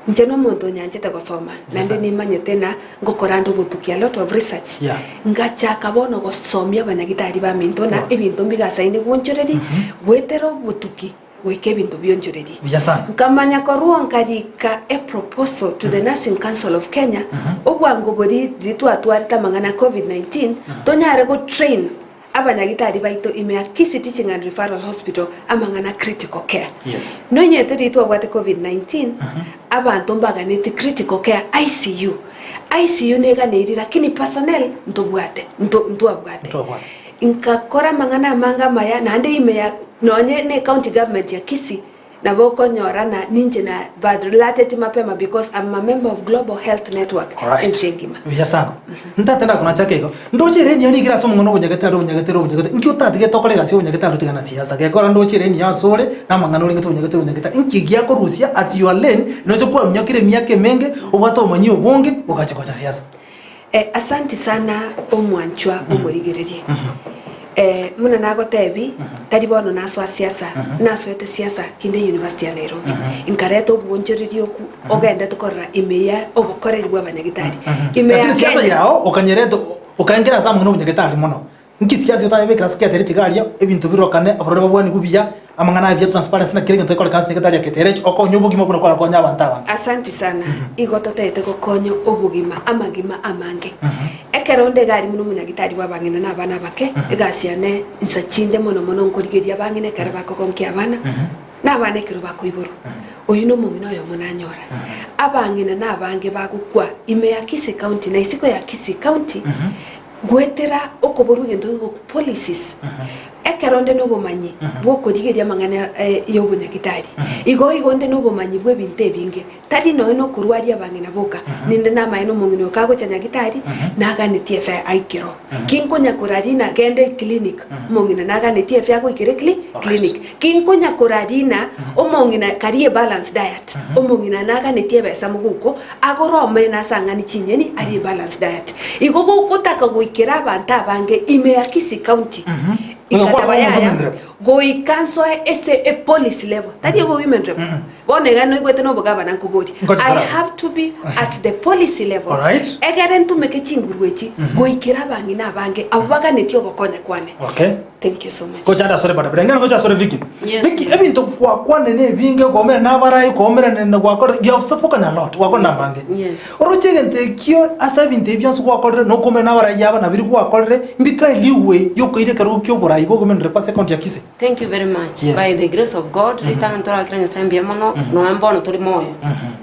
Inche nomonto onyanchete gosoma naende nimanyete na ngokora ande obotuki a lot of research. Yeah. Ngachaka bono gosomia abanyagitari baminto na ebinto mbigasaine gwonchoreria goetera obotuki goika ebinto bionchorerie. Buya sana. Nkamanya korwa nkarika a proposal to the Nursing Council of Kenya obwango boria riria twatwarete amang'ana a Covid-19 tonyare go train Abanyagitari baito ime ya Kisii Teaching and Referral Hospital amang'ana critical care. Yes. Nonyete riria twabwate Covid-19, abanto mbaganeti critical care ICU. ICU neganeiri lakini personnel ntobwate, nto ntwabwate. Ntwabwate. Nkakora amang'ana amange amaya naende ime ya nonye ne county government ya Kisii Nabo okonyora na ninche na balateti mapema because I'm a member of Global Health Network Alright. ense engima. Buya sana. Ntate ndakonacha igo. Ndoche ere niyo rigere ase omong'ina obonyagetari obonyagetari obonyagetari. Inki otatigete okore egasi ya obonyagetari otigane na siasa. Gekora ndoche ere niyo ase ore na amang'ana orengete obonyagetari obonyagetari. Inki giakorusia at your lane noche kwaminyokire emiaka emenge obwate obomanyi obonge ogacha gocha siasa. Eh, asanti sana omwanchwa omorigereria. Eh, buna nagotebi, tari bono nasoa siasa, nasoete siasa kinde University ya Nairobi. Nkareta obwonchoreria okwo ogendete korora ime ya obokoreri bwa abanyagitari. Ime ya Lakini siasa Kenya. yao okanyerete okaengera ase amang'ana obonyagetari mono. Inki siasa otayebekera ase ketere chigaria ebinto birorokane abarware babwanigwe buya amang'ana aya buya transparency na kera egento gekorekana ase nyagetari ya ketere echi okonye obogima buna kwarakonye abanto abange. Asanti sana, igo totaete gokonya obogima amagima amange. Ekero onde iga aria buna omonyagitari bw'abang'ina na abana abake, egasi yane insa chinde mono mono nkorigeria abang'ina ekero bakogonkia abana, na abana ekero bakoiborwa. Oyio nomong'ina oyomo nanyora. Abang'ina na abange bagokwa ime ya Kisii County na isiko ya Kisii County, Goetera okoborwa egento gegoku policies, ekero onde nobomanyi bw'okorigeria amang'ana y'obonyagitari, igo igo onde nobomanyi bw'ebinto ebinge, tari nonya nokorwaria abang'ina boka, ninde namaene omong'ina oyo kagocha nyagitari, naganetie efe aikere oo. Kinkonya korarina genda eclinic, omong'ina naganetie efe agoikera ecli clinic. Kinkonya korarina omong'ina karie balanced diet, omong'ina naganetie ebesa moguko, Agore omene ase ang'ani chinyeni arie balanced diet. Igo gogotaka goikera abanto abange ime ya Kisii County, Goika ikataba kwakora yaya women rep. goika nsoe ase e policy level. Tari obo women rep. Bono iga noigwete na obogabana nkoborie. Ngocha I koraba. have to be at the policy level. Alright. Egere ntumeke chinguru echi goikera abang'ina abange abwo baganetie ogokonya kwane. Okay. Thank you so much. Gocha ande asore bodaboda. Engano gocha asore Vicky. Yes. Vicky, ebinto gwakwanire ebinge okomerana na abarai, okomerana na gwakora, you have spoken a lot, gwakora na amange. Yes. Oroche egento ekio ase ebinto ebi bionsi gwakorire na okomerana na abarai aba nabiri gwakorire, mbika eliwe yokoira ekerogo kia oborai bwa ase ecounty ya Kisii. Thank you very much. Yes. By the grace of God, ritang'ani torakera Nyasaye mbuya mono, nonya mbono tore moyo.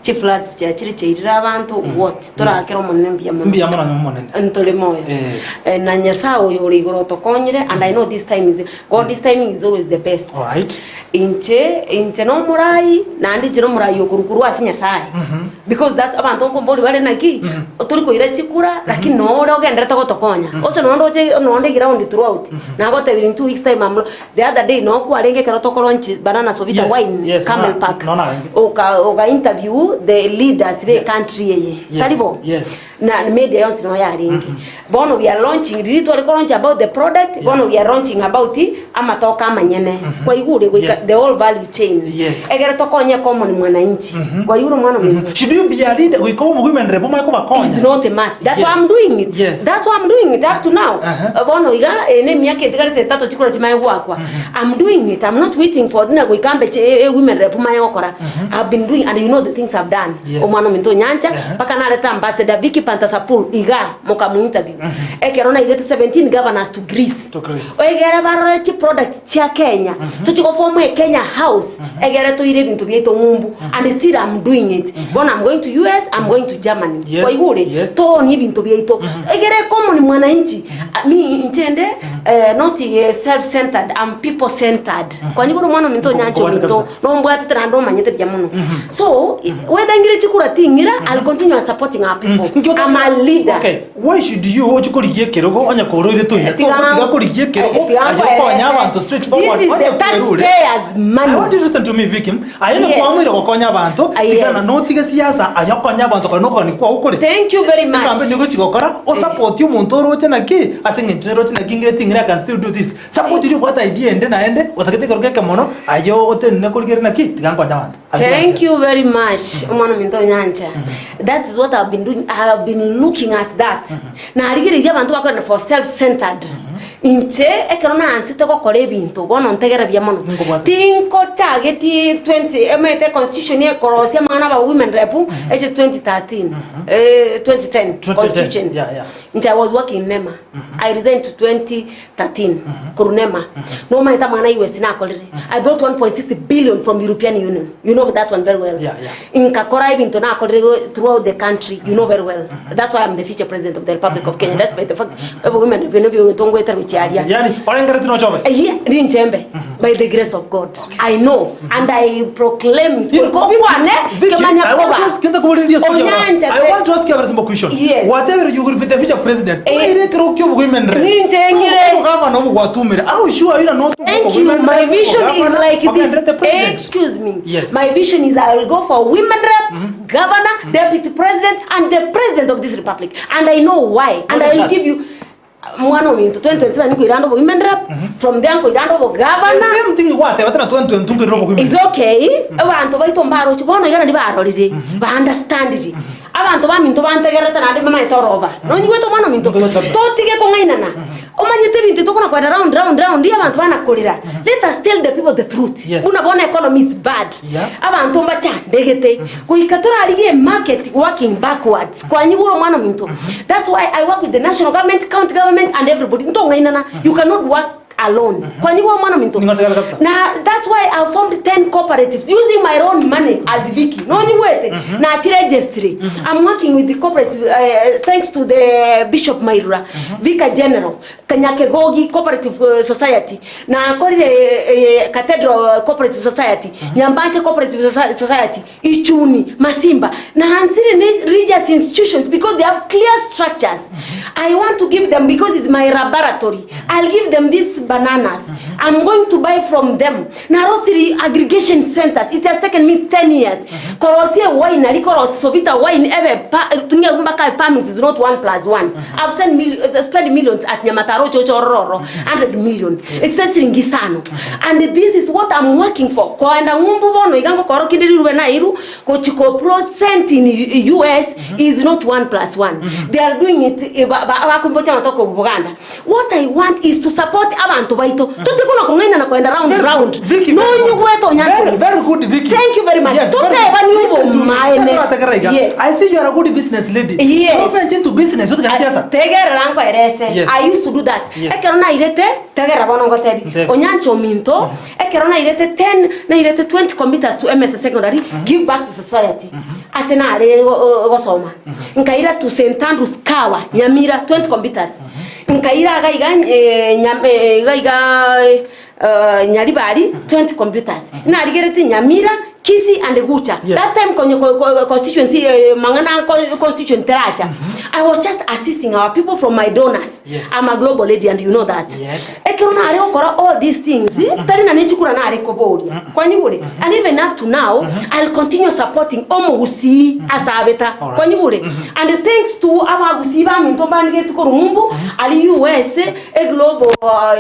Chifloods chiachire chiairire abanto, what? Torakera Omonene mbuya mono. Mbuya mono Omonene. Ntore moyo. Eh. Eh, na Nyasaye oyo ore igoro otokonyire and I know this time is God this timing is always the best. Alright. Inche inche nomorai naende inche nomorai okorwa korwa ase Nyasaye because that's abanto nkombori bare naki tori koira chikura lakini nore ogenderete gotokonya ose nonye ndoche nonde eground throughout nagotebirie in 2 weeks time I'm the other day noo kwarenge ekero toko launch banana sovita Yes, wine yes, camel no- park no narenge. oka oka interview the leaders be country eye Yes, tari bo yes. na media yonsi no yarenge bono we are launching riri tware ko launch about the product bono we are launching about amatoke amanyene kwaigure goika Yes. the whole value chain Yes. egere tokonye common mwananchi kwaigure omwana ominto Should you be a leader? Goika obe women rep omanye kobakonya. It's not a must. That's Yes. why I'm doing it. Yes. That's why I'm doing it up to now. Uh-huh. Bono iga ene emiaka etigarete etato chikura chimaye gwakwa. I'm doing it, I'm not waiting for ng'a goika mbe che e women rep manye gokora. I've been doing and you know the things I've done. Yes. Omwana ominto onyancha, Ehe. mpaka narete ambassador Vicky Pantasapul igaa mokamu interview. Ekero nairete 17 governors to Greece. To Greece. Egere barore chiproduct chia Kenya, tochi goform e Kenya house, egere toire ebinto biaito ng'umbu and still I'm doing it. Bono I'm going to US, I'm going to Germany. Yes, Kwaigure? yes. Toonie ebinto biaito. Egere common mwananchi, ah, mi inche ende eh, not eh, self centered, I'm people centered. Kwanyigure omwana ominto onyancha Nkobwate ominto, kabisa. nombwatete naende omanyete buya mono. So, whether ng'ire chikura ting'ira, I'll continue supporting our people. Nkio- I'm a leader. Okay, why should you oche korigia ekerogo onye koroire toira Tiga- togotiga korigia ekerogo Tiga aye nkoerese. okonya abanto straight forward This is onye the kwerure. taxpayers money. I want you to listen to me Vicky aye Yes. nokwamuire gokonya abanto Ah, yes. tigana notige siasa aye okonya abanto kore nokogani kwao kore Thank you very much. ekambe nigo chigokora osapoti omonto oroche naki ase eng'encho oroche naki ng'ire ting'ire I can still do this support riria obwate idea ende naende otagete ekerogo eke mono aye otenene korigereria naki tiga nkonye abanto Ase Thank siasa. you very much omwana ominto onyancha that is what I've been doing I have been looking at that narigereirie abanto bakorenda for self centered inche ekero naansete gokora ebinto bono ntegere buya mono Ninkobwate. tinkochageti 20 emanyete constitution ekorosia amang'ana aba women rep ase 2013 eh, 2010 2010, constitution yeah, yeah. Inche I was working in NEMA. I resigned to 2013 korwa NEMA. Nomanyete amang'ana a US nakorire. I brought 1.6 billion from European Union. You know that one very well. Yeah, yeah. Nkakora ebinto nakorire go- throughout the country. You know very well. That's why I'm the future president of the Republic of Kenya. Despite the fact women bino bintu ngwetera gochiaria. Yani orengeretie nochobe Eyie ninchembe by the grace of God. I know and I proclaim it. Kokwane kemanya I want to ask koba. you the Onyancha I te- want to ask you a very simple question. Yes. Whatever you will be the future president. Eh. Oire kero kyo women rep. Ninche ngire. Gavana obo gwatumire. How sure you are not Thank you. My vision is like this. Excuse me. Yes. My vision is I will go for women rep, governor, deputy president, and the president of this republic. And I know why. And What is I will that? give you mwana ominto 2027 nkoiranda obo women rep from there nkoiranda obo governor Same thing gwateba tena 2022 ngirira obo women. is okay abanto baito mbaroche bono iga nari barorire ba understandire abanto baminto bantegerete naende bamaete orova nonyigwete omwana ominto Ntogote kabisa. totige kong'ainana omanyete ebinto tokona kwenda round round round iyo abanto banakorera let us tell the people the truth Yes. buna bono economy is bad Yeah. abanto mbachandegete goika torarigie market working backwards kwanyigura omwana ominto that's why i work with the national government county government and everybody ntong'ainana you cannot work alone kwanyigura omwana ominto Ningotegera kabisa. na that's why i formed 10 cooperatives using my own money as Vicky nonyigwete na chiregistry i'm working with the cooperative uh, thanks to the bishop Mairura vicar general Kanyakegogi cooperative uh, society na akorire eh, cathedral cooperative society Nyambache cooperative Soci- society Ichuni Masimba na Hansiri ni religious institutions because they have clear structures I want to give them because it's my laboratory I'll give them these bananas I'm going to buy from them Narosiri aggregation centers it has taken me 10 years korosie wine alikorosi sovita wine ebe pa tunge mpaka permit is not 1 plus 1 I've sent mil, uh, spent millions at Nyamataro chochororo 100 million it's the siringi sano and this is what I'm working for koenda ng'umbu bono igango koro kinde riruwe na iru kochiko percent in US is not 1 plus 1 they are doing it eh, ba- ba- bakumbotia matoko Buganda what I want is to support abantu baito totikuna kong'aina na koenda round Very round good, Vicky, very good. nonyigwete onyancho Very, very good, Vicky. Thank you very much. Yes, very Toteba good. ni Listen ubo to me. maene. Tegera, tegera iga. Yes. I see you are a good business lady. Yes. Don't venture into business. Otigana siasa. tegerera nkwerese Yes. i used to do that Yes. ekero nairete tegera bono ngotebi Ntebi. onyancha ominto ekero nairete 10 nairete 20 computers to ms secondary give back to society ase nare go- gosoma nkaira to st andrews kawa nyamira 20 computers nkaira iga iga eh, nyam- eh, iga iga eh, nyaribari 20 computers narigerete nyamira Kisii and Gucha Yes. that time konye ko, ko, constituency eh, mang'ana co- constituent teracha I was just assisting our people from my donors Yes. I'm a global lady and you know that Yes. ekero nare gokora all these things tari na nechikura nare koboria kwanyigure and even up to now I'll continue supporting omogusii asabeta Alright. kwanyigure and thanks to abagusii baminto mbanigeti korwa ng'umbu ari US a global uh,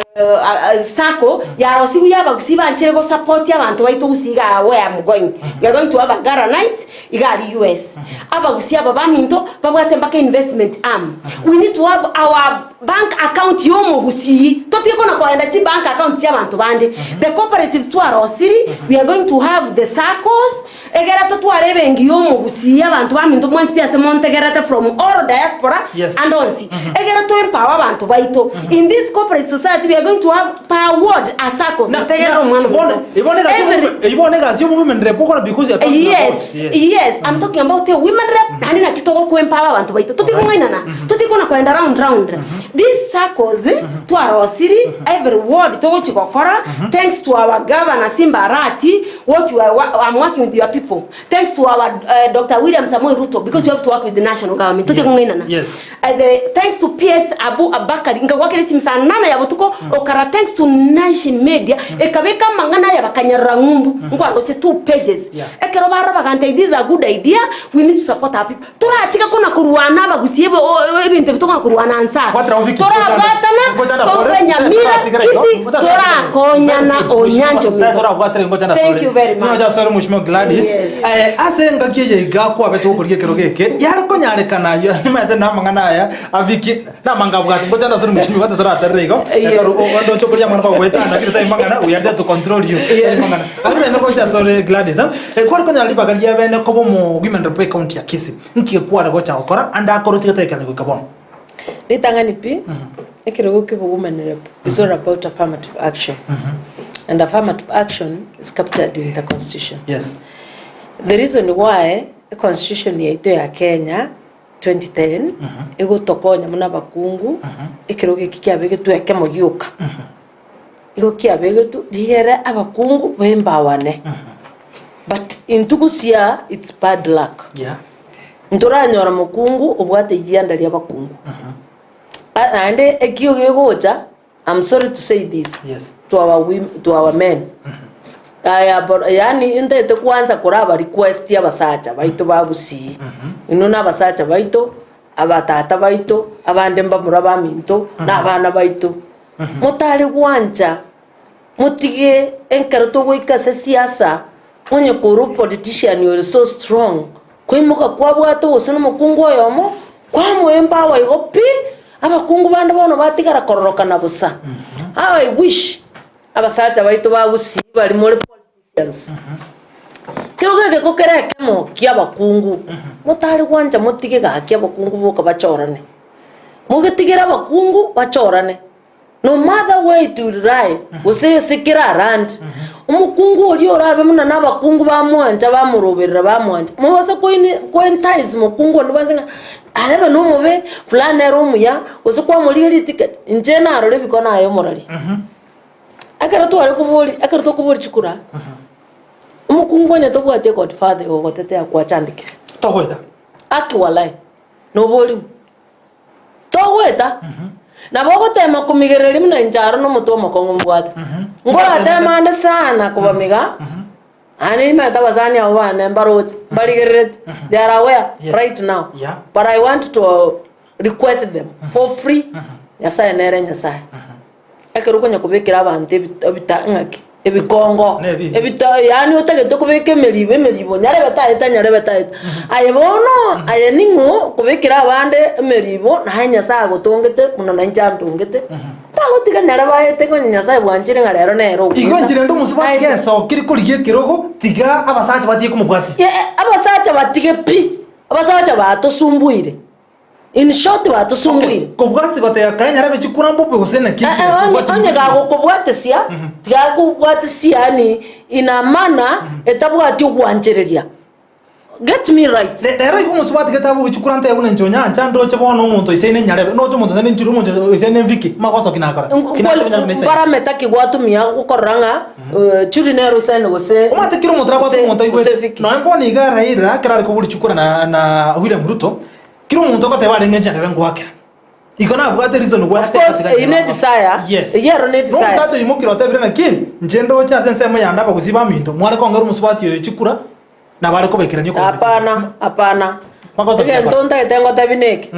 Sacco yarosiwu ya abagusii banchere go support abanto baito gusii igaa where I'm going. We are going to have a gala night iga aria US. Abagusii aba baminto babwate mpaka investment arm. We need to have our bank account ya omogusii. Totige kona koenda chi bank account chia abanto bande. The cooperatives twarosiri, we are going to have the saccos, Egera totware ebenki y'omogusii abanto baminto mwensi pi ase montegerete from all diaspora Yes. and onsi. Egera to empower abanto baito. In this corporate society we are going to have per ward a sacco. Na- Ntegerere na- omwana bono- omonto. ibo ne egasi Every- y'omo- ibo ne egasi y'omo-women rep okora because you are talking about, Yes, yes. yes, I'm talking about a women rep naende naki togokoempower abanto baito totikong'ainana totikona koenda round round these circles twarosiri every ward togochi gokora thanks to our governor Simba Arati What you are, I'm working with your people. Thanks to our uh, Dr. William Samoei Ruto because you have to work with the national government. Tote Yes. kung'ainana. Yes. Uh, the, thanks to PS Abu Abakari ngagwakire simu saa nana ya botuko okara thanks to Nation Media ekabeka amang'ana aya bakanyarora ng'umbu nkwaroche two pages Yeah. ekero barobaga nti this is a good idea we need to support our people toratiga kona korwana abagusie ebe- o- o- ebinto ebi tokona korwana nsa Kwatira wiki, torabwatana ngochanda sore, torwe nyamira toratigera igo, kisi torakonyana onyancho minto Thank you very much. Sore Mheshimiwa Gladys. Yes. Eh, ase engaki eye iga kwabete gokoria ekero geke yare konyarekana ayo nimaete namang'ana aya abiki namanga abwate ngochanda sore Mheshimiwa gwate toraterere igo Yes. ekero ondoche okoria amang'ana bagoetana lakini tari mang'ana we are there to control you Tari mang'ana Lakini naende gocha sore Gladys eh, eh, kware konyara ribaga ria bene koba omo women rep ecounty ya Kisii nki kware gocha gokora ande akore otige taekerani goika bono Ritang'ani pi, ekerogo kia obowomen rep is all about affirmative action. And affirmative action is captured in the constitution. Yes. The reason why econstitution yaito ya Kenya 2010 egotokonya buna abakungu, ekerogo eki kiabegetwe ekemo gioka. Igo kiabegetwe rigere abakungu baembawane. But intwe gosiaa it's bad luck. Yeah. Ntoranyora mokungu obwate eyianda ri'abakungu. A- Naende ekio gegocha, I'm sorry to say this Yes. to our wom- to our men. Aya bor- yaani ntaete kwanza koraba request abasacha baito ba gusii. Inwe na abasacha baito, abatata baito, abande mbamura baminto, na abana baito. Motare gwancha Motige enkero togoika ase siasa, onye kore opolitician ore so strong, koimoka kwabwate gose nomokungu oyomo, kwamoa empower igo pi, abakungu bande bono batigara kororokana bosa. How I wish abasacha baito ba Gusii baria more politicians, kero gegeko kere ekemo kia abakungu, motare gwancha motige gaki abakungu boka bachorane. Mogetigere abakungu bachorane. No matter where it will lie, gose ase kera arande, omokungu oria orabe buna na abakungu bamwancha bamoroberera bamwancha, mobase koini koentice mokungu onde bwansi ng'a arebe nomobe, fulani nere omuya, gose kwamorigeria ticket, inche narora ebikono aye omorari. Ekero tware kobori ekero tokobori chikura, omokungu onye tobwati egodfather ogotetea kwachandekire. Togoeta. Aki walai, noborimo. Togoeta, nabo ogoteema komigereria buna inche aro nomotwe omokong'u mbwate. Nkorateme ande sana kobamiga, naende nimanyete abasani abwo bane mbaroche, mbarigerereti, they are aware Yes. right now. Yeah. But I want to request them for free, Nyasaye nere Nyasaye. Ekero okonya kobekera abanto ebit- ebita ng'aki, ebikongo, Nebi. ebita yaani otagete kobeka emeribo emeribo nyarebe taeta nyarebe taeta. Aye bono, aye ning'o okobekera abande emeribo naye Nyasaye agotongete buna nainche antongete, tagotiga nyarebe aete konya Nyasaye bwanchire ng'a rero nere Igo ogoeta. enchera ende omosubati Aye. gesokire korigia ekerogo, tiga abasacha batige komobwatia. Ye- abasacha batige pi, abasacha batosumbuire. In short batosumbuire. Kobwatsi goteba kae nyarebe chikura mbobe gose naki Eh, eh, onye kobwatsi onye gagokobwatesia tigakobwatesia yani in a manner etabwati ogwanchereria. Get me right. Ne- Rero igo omosubati getabu gochikura ntebe buna inche onyancha ndoche bono omonto oisaine nyarebe noche omonto oisaine nchire omonto oisaine mviki magoso ki nakora Ki nakora nyarebe naisaine. Mbarameta ki gwatumia gokorora ng'a eh, churi nere oisaine gose Omanyete kera omonto arabwate gose- omonto gose aigwete Vicky. nonya bono iga Raila ekero are kobori chikura na na William Ruto Kera omonto ogoteba arenge enchera nebe ngoakera. Igo nabwate reason Of gwateba course, tiga eyio nyarebe ne desire, Yes. eyio ero ne desire. Nomosacha oimokire otebire naki, inche ndoche ase ensemo yande abagusii baminto, mware kongera omosubati oyo chikura, nabo are kobaikerania okogania kwaino. Hapana, hapana. Makosa Egento kegakora. ntagete ngotebi neke.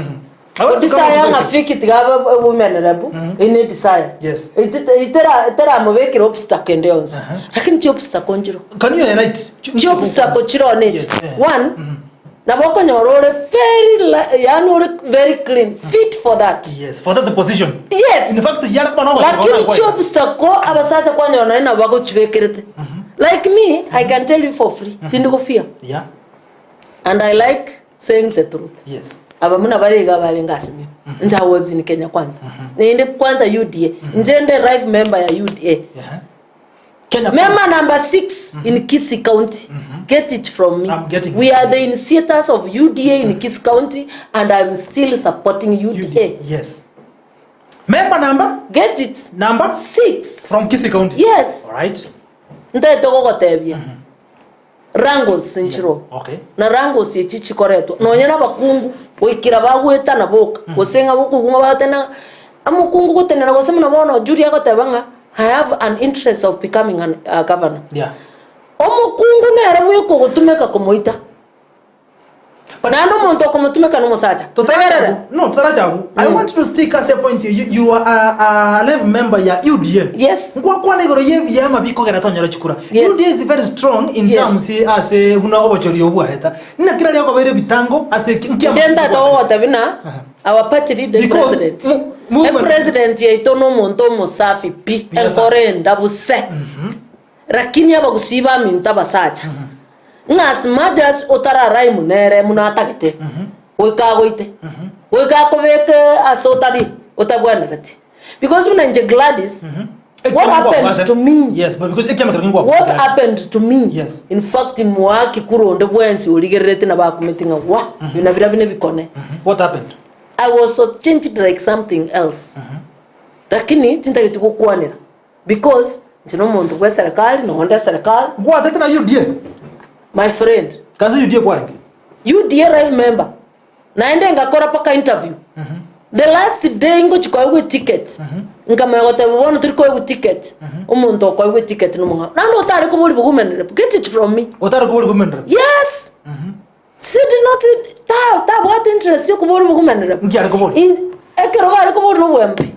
Odesire ng'a Fiki tiga abe women rep, eye ne desire. Yes. Itera iteramobekera obstacle ende yonsi. Lakini chi obstacle nchiro. Can you highlight? Chi obstacle chiro nechi. Yes, eh. One, nabo okonyora ore very li yaani ore very clean, fit for that. Yes, for that position. Yes. In fact, yare koba nogochika Lakini ona chi obstacle abasacha kwanyora naende nabo bagochibekerete. Like me, I can tell you for free, tindi gofia. Yeah. And I like saying the truth. Yes. Aba muna bare iga barenge ase mino. Inche I was in Kenya Kwanza. Naende kwanza UDA. Inche nde life member ya UDA. Yeah. Kenya Member number 6 in Kisii County. Get it from me. I'm getting We it. are the initiators of UDA in Kisii County and I'm still supporting UDA. Yes. Member number? Get it. Number? 6. From Kisii County. Yes. All right. Ntaete gogotebia. Wrangles nchiroo. Okay. Na wrangles echi chikoretwa nonya na abakungu goikera bagwetana boka gose ng'a bokobua bagotena omokungu gotenena gose buna bono Julia agoteba ng'a I have an interest of becoming an a governor. Yeah. Omokungu nere bweka ogotumeka komoita. Naende omonto okomotumeka nomosacha. Tegerera. No, tutarachagu. I want to stick as a point. You, you are a, a live member ya UDA. Yes. Ngwakwana igoro ye byama bikogera tonyora chikura. Yes. UDA is very strong in Yes. terms ase buna obochori obwareta. Nina kila lya kobaire bitango ase nkia. Inche ntata gogotebia buna our party leader Because president. mu- movement- Epresident yaito nomonto omosafi pi, Yes, sir. enkoro endabu se. Lakini abagusii baminto abasacha, ng'a as much as otararaimu nere buna atagete, goika agoite, goika akobeke ase otari otabwenereti. Because buna inche Gladys, what happened to me, Yes, but because ekiama kero ngwa. what happened to me, Yes. in fact moaki kura onde bwensi origererete nabo akumeti ng'a wa, buna biria bine bikone. What happened? I was so changed like something else. Lakini tintageti gokwanera. Because inche nomonto bw'eserekari, na onde eserekari. Ngwatete na UDA? My friend. Kazi UDA kwarenge? UDA life member. Naende ngakora mpaka interview. The last day ngochi koegwa eticket. Nkamanya goteba bono tori koegwa ticket. Omonto okoegwa eticket nomong'ao. Naende otare kobori women rep. Get it from me. Otare kobori women rep? Yes. She did not ta tabwate interest yokobori women rep. Nki are kobori? In ekero gare kobori nobwembe.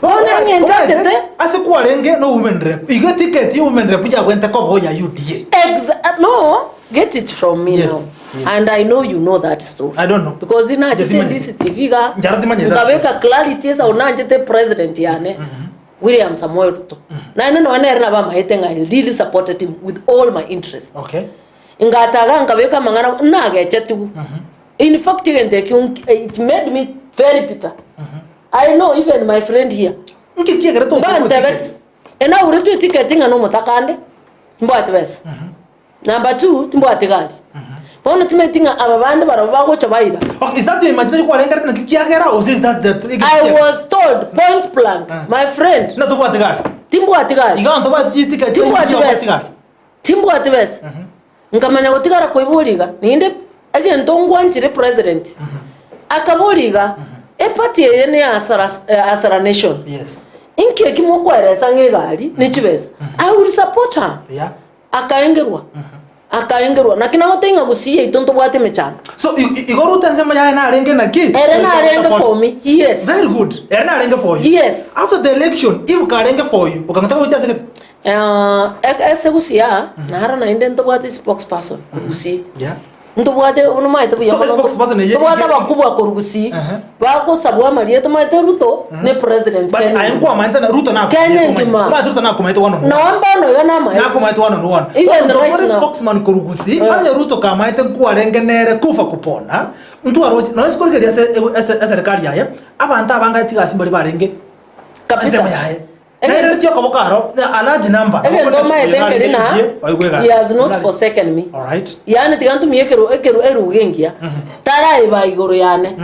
Bono eng'encho achete. Ase kwarenge no women rep. Igo eticket ya women rep yagwente koba oya UDA. Exa no, get it from me Yes, now. yes. And I know you know that story. I don't know. Because inachete Njatimanyete. DCTV iga Njaratimanyete that nkabeka clarity ase nanchete president yane William Samoei Ruto. Naende nonya nere nabo amaete ng'a I really supported him with all my interest. Okay. Ngachaga nkabeka amang'ana nagechetigwe. In fact egento ekio it made me very bitter. I know even my friend here. Nki kiagera tokobua Mbantebeti, ticket? enauretwe eticket ng'a nomotaka ande, timbwati besa. Number two, timbwati gari. Bono timanyeti ng'a aba bande barabwo bagocha baira. Okay, is that your imagination kwarengerete naki kiagera or is that the I was told point blank, my friend. Na tobwati gari. Timbwati gari. Iga abanto bachie ticket Timbwati tibwati besa. gari. Timbwati besa. Nkamanya gotigara koiboria iga, ninde egento ngwanchire president akaboria iga, eparty eye ne ya Asara, Asara Nation. Yes. Inki eki mokweresa ng'a egari ne chibesa? I will support her. Yeah. Akaengerwa. Akaengerwa. Naki nagotebia ng'a gusii yaito ntobwate emechando. So igo Ruto ensemo yaye narenge naki? Ere narenge for me. Yes. Very good. Ere narenge for you. Yes. After the election, if karenge for you, okang'ata gocha ase gete? Ase gusii aa, naro naende ntobwate spokesperson korwa gusii. Yeah. Ntobwate buna omanyete buya So, mono, spokesperson eye- ntobwate abakubwa korwa gusii, bagosabwa amarieta omanyete Ruto ne president But Kenya aye engima. nkwamaete na Ruto nakomanyete Kenya omanyete. engima. Omanyete Ruto nakomanyete one on one. Nonya mbono iga namaete. Nakomanyete one on one. Even Bono right tobwate now. spokesman korwa gusii, onye Ruto kamaete nkwarenge nere kufa kupona, ntwaroche, nonya sikorigereria ase ase eserikari yaye, abanto abange chigasi mbari barenge Kabisa. ensemo yaye. Naireretie okoboko aro, a large number. Egento omanyete nkeri na he has not forsaken me. Alright. Yaani tiga ntumie ekero ekero eruga engiya taraiba igoro yane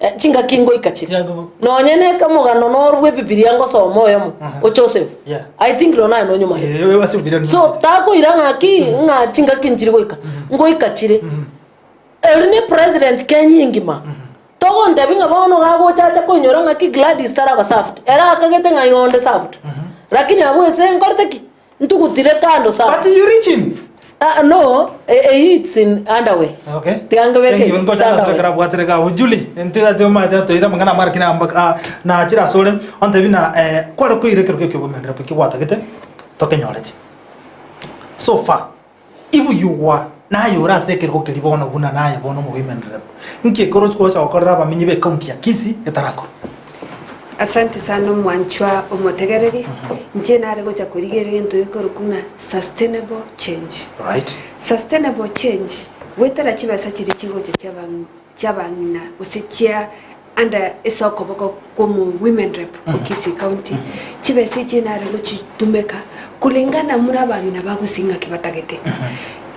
Eh, chingaki ngoika chire nonye na omogano noro bwa ebibilia ngosoma oyomo o Joseph Yeah. I think nonya naye nonyomanyete Eh, wewe ase Bibilia so takoira ng'aki ng'a chingaki nchiri goika ngoika chire Eri ne president Kenya engima. Togontebia ng'a bono gagocha acha koinyora ng'aki Gladys taraba served. Ere akagete ng'a igo onde served. Lakini abwo ase nkorete ki? Ntugutire kando sana. But you reach him. Ah, no, eyio it's in underway. Okay. Tiga nkebeke Thank you. it's Ngocha underway. nasore karabwatire gabo. Julie, ntiga omanyete toire amang'ana amare kina amba ah, nachire asore ontebi na eh, kware koira ekero gekio obomenero pi gwatagete tokenyoreti. So far, if you were naye ore ase ekerogo keria bono buna naye bono omowomen rep, nki ekero ochi gocha gokorera abamenyi be county ya Kisii getarakora? Asante sana omwanchwa omotegereri, inche nare gocha korigereria egento gekorokwa ng'a sustainable change. Right. Sustainable change, goetera chibesa chiria chigocha chiaba chiabang'ina gose chia under ase okoboko kwa omo women rep o Kisii County, chibesa echi nare gochitumeka kulingana buna abang'ina bagosii ng'aki batagete.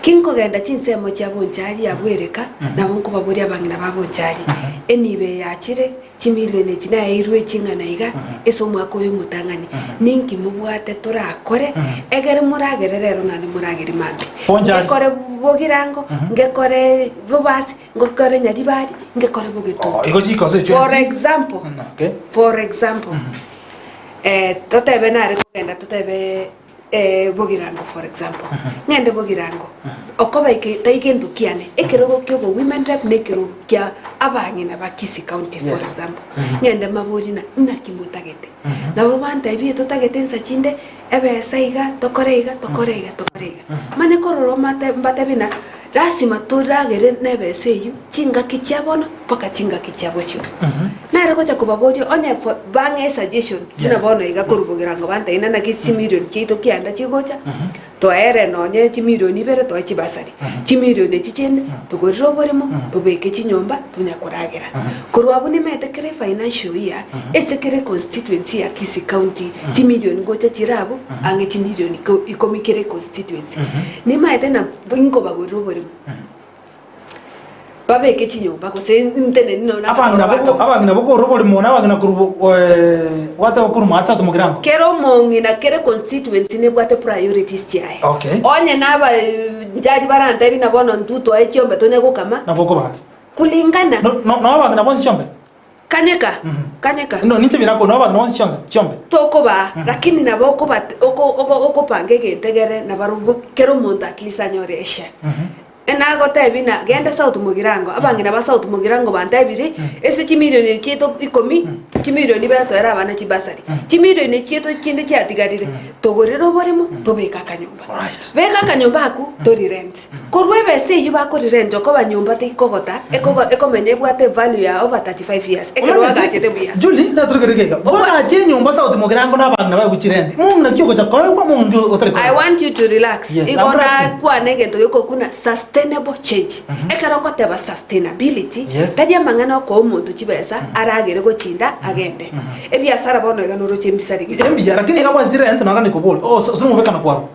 Kinkogenda chinsemo chia Bonchari abwo ereka, nabo nkobaboria abang'ina ba Bonchari, enibo eye yachire, Chimilioni echi naeirwe ching'ana iga ase omwaka oyo omotang'ani, ninki mobwate torakore egere moragere rero naende moragere mambia? Bonchari. Ngekore bogirango, ngekore bobasi, ngekore nyaribari, ngekore bogetutu. Oh, igo chikoso echio For ensi. example, Okay. for example, eh, totebe nare kogenda totebe Bogirango for example, ng'ende Bogirango, okoba eke tai gento kiane, ekerogo kia obo women rep na ekerogo kia abang'ina ba Kisii county for Yes. example, ng'ende mabori na naki motagete. Nabo bantebie totagete insa chinde, ebesa iga, tokore iga, tokore iga, tokore iga. Manye korora omate mbatebie na lasima toragere na ebesa eywo chingaki chia bono mpaka chingaki chia bosio. Nare gocha kobaboria onye for bang'e esuggestion buna Yes. bono iga korwa bogirango bantebi naki chimilion chiaito kianda chigocha, toere nonye chimilion ibere toe chibasari, chimilion echi chinde togorere oboremo, tobeke chinyomba tonya koragera. Korwa abwo nimete kere financial year ase kere constituency ya Kisii county chimilion ngocha chire abwo ang'e chimilion iko ikomi kere constituency. Nimaete na nkobagorera oboremo. Babeke chinyomba gose nteneni nonya na Abang'ina abakoro boko bato. abang'ina bokorwa oborimo na abang'ina korwa bo eh, gwateba korwa maatse atomokire ango. Kera omong'ina kere constituency nebwate priorities chiaye. Okay. Onye naba njari barantebi na bono intwe twae chiombe tonya gokama, Nabo okobaa. kulingana No no no abang'ina bonsi chiombe? Kanyeka, kanyeka. No ninche birako no abang'ina bonsi chionsi chiombe. Tokobaa, lakini nabo okoba oko oko okopanga egento egere nabarobwo kera omonto at least anyore eshare. Nagotebi na genda South Mugirango, abang'ina ba South Mugirango bantebirie, ase chimilioni echi chiaito ikomi, chimilioni ibere toere abana chibasari, chimilioni echi chiaito chinde chiatigarire, togorere oboremo, tobeke akanyomba. Alright. Beka akanyomba akwo, tori rent. Korwa ebesa eyio bakori rent okoba nyomba teikogota, ekogo ekomenya ebwate evalue ya over 35 years, ekero oagachete buya. Julie, natorekere iga iga. Bono achire nyomba South Mugirango na abang'ina baye gochia rent. Mong'ina ki ogocha koegwa, mong'ina ki otari I koegwa? want you to relax. Yes, Igo I'm relaxing. nakwana egento gekokuna sustainable change. Ekero ngoteba sustainability, Yes. tari amang'ana okoa omonto chibesa aragere gochinda agende. Ebiasara bono iga noroche embisari gete. Embuya, lakini iga gwachire rent nonya nikobori. Oh, so, so nomobekano kwarwa.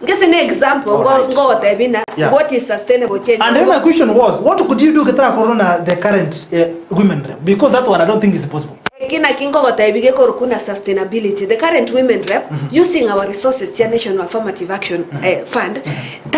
Ngese ne example ngo Alright. ngogotebi na Yeah. what is sustainable change. And then my question was, what could you do getara na the current women rep? Because that one I don't think is possible. Eki naki ngogotebi gekorokwa na sustainability. The current women rep using our resources chia National Affirmative Action eh, Fund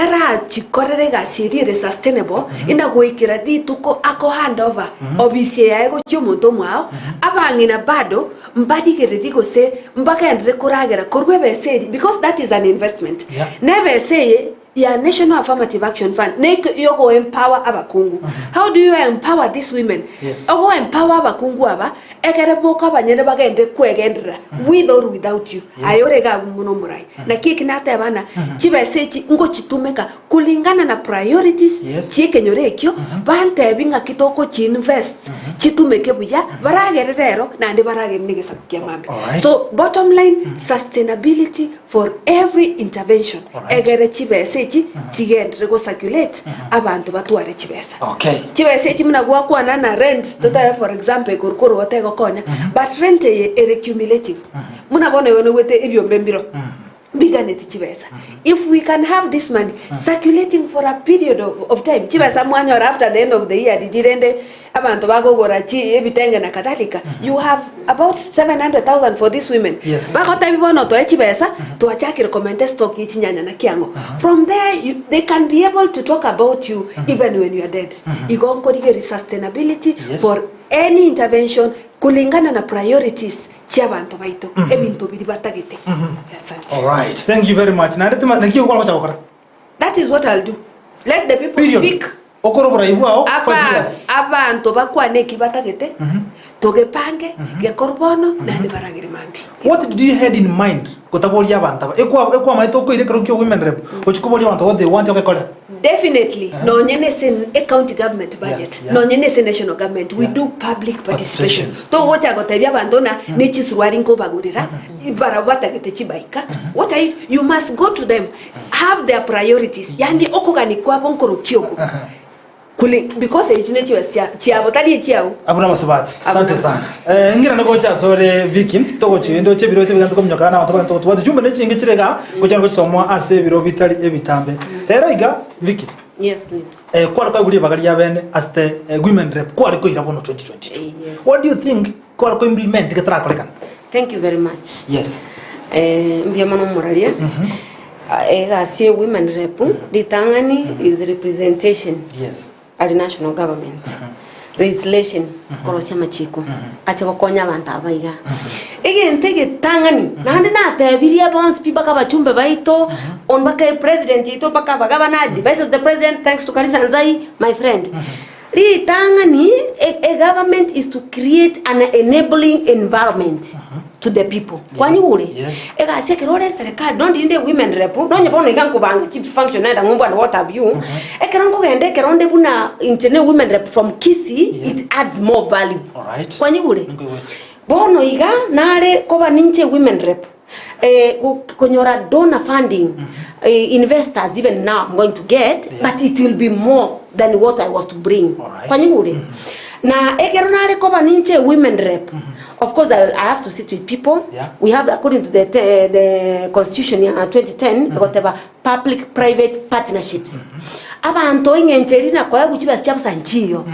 tarachikorera egasi eria ere sustainable ina goikera rituko ako hand over obisi yaye gochia omonto omwao abang'ina bado Mbarigererie gose mbagenderere koragera korwa ebesa eria because that is an investment. Yeah. Na ebesa eye ya National Affirmative Action Fund ne yogo empower abakungu. How do you empower these women? Yes. Ogo empower abakungu aba ekere boka abanyene bagende kwegenderera with or without you. Aye ore iga abwo buna omorai. Naki eki nateba ng'a chibesa echi ngochitumeka kulingana na priorities Yes. chi'ekenyoro ekio, bantebi ng'aki tokochiinvest chitumeke buya, baragere rero naende baragere na egesaku kia mambia. Alright. So bottom line, sustainability for every intervention Alright. egere chibesa echi chigenderere gocirculate abanto batware chibesa. Okay. Chibesa echi buna gwakwana na rent totabe for example igoro korwa otegokonya, but rent eye ere cumulative. Buna bono igo nogwete ebiombe mbiro. Mbiganeti chibesa. If we can have this money circulating for a period of, of time, chibesa mwanyora after the end of the year riria rende abanto bakogora chi ebitenge na kadhalika, you have about 700,000 for these women. Yes. Bagotebi bono toe chibesa, twachakire komenta stock ye chinyanya na kiang'o. From there you, they can be able to talk about you even when you are dead. Igo nkorigeria sustainability Yes. for any intervention kulingana na priorities chi'abanto baito, ebinto biria batagete. Asante. Alright, thank you very much. Naende tima naki okora gocha gokora? That is what I'll do. Let the people Period. speak. Okore oborai bwao 5 Aba- years. Abanto bakwane eki batagete, togepange, gekorwe bono, naende baragere mambia. What did you had in mind gotaboria abanto aba? Ekwa ekwamaete okoira ekero kia women rep gochia koboria abanto what they want ogekorera? Definitely, nonye na ase e county government budget, Yes, yeah. nonye na ase national government, we Yeah. do public participation. Participation. Togocha gotebia abanto ng'a ne chisuruari nkobagorera, barabwo batagete chibaika, what are you, you must go to them, have their priorities, yaani okogania kwabo nkorokia oko, kuli because echi ne chibesa chia chiabo tari echiao. Abwo nabasubati. Abwo Asante nabasubati. sana. Eh, ng'irane gocha asore Vicky, togochia ndoche ebiro ebigento kominyoka na abanto bagento gotubwata chumbe ne chinge chire igaa, gochia gochisomwa ase ebiro bitari ebitambe. Rero iga Vicky, Yes, please. eh, kware kwaigwa ribaga ria bene as the eh, women rep, kware koira bono 2022. Eh, yes. What do you think kware ko implement getarakorekana? Thank you very much. Yes. Eh, mbuya mono omoraria. Ah, Egasi ya women rep ritang'ani is representation Yes. ari national government. Legislation korosia amachiko ache gokonya abanto aba iga. Egento egetang'ani naende natebirie bonsi pi mpaka abachumbe baito on mpaka epresident yaito mpaka abagavana advice of the president thanks to Karisa Nzai my friend. Ritang'ani, a, a government is to create an enabling environment to the people. Kwanyigure? Yes. Egasi ekero ore eserekari, don't need a women rep, nonye bono iga nkobanga chief function naenda ng'umbu and what have you. Ekero nkogenda ekero nde buna inche ne women rep from Kisii, Yes. it adds more value. Alright. Kwanyigure? Nkoigwete. Bono iga nare koba ninche women rep eh, go- konyora donor funding eh, investors even now I'm going to get Yeah. but it will be more than what I was to bring Alright. kwanyigure na ekero nare koba ninche women rep of course I, will, I have to sit with people Yeah. we have according to the, te, the constitution ya 2010 egoteba public private partnerships abanto eng'encho eri nakoegwa chibesa chia bosa nchiyo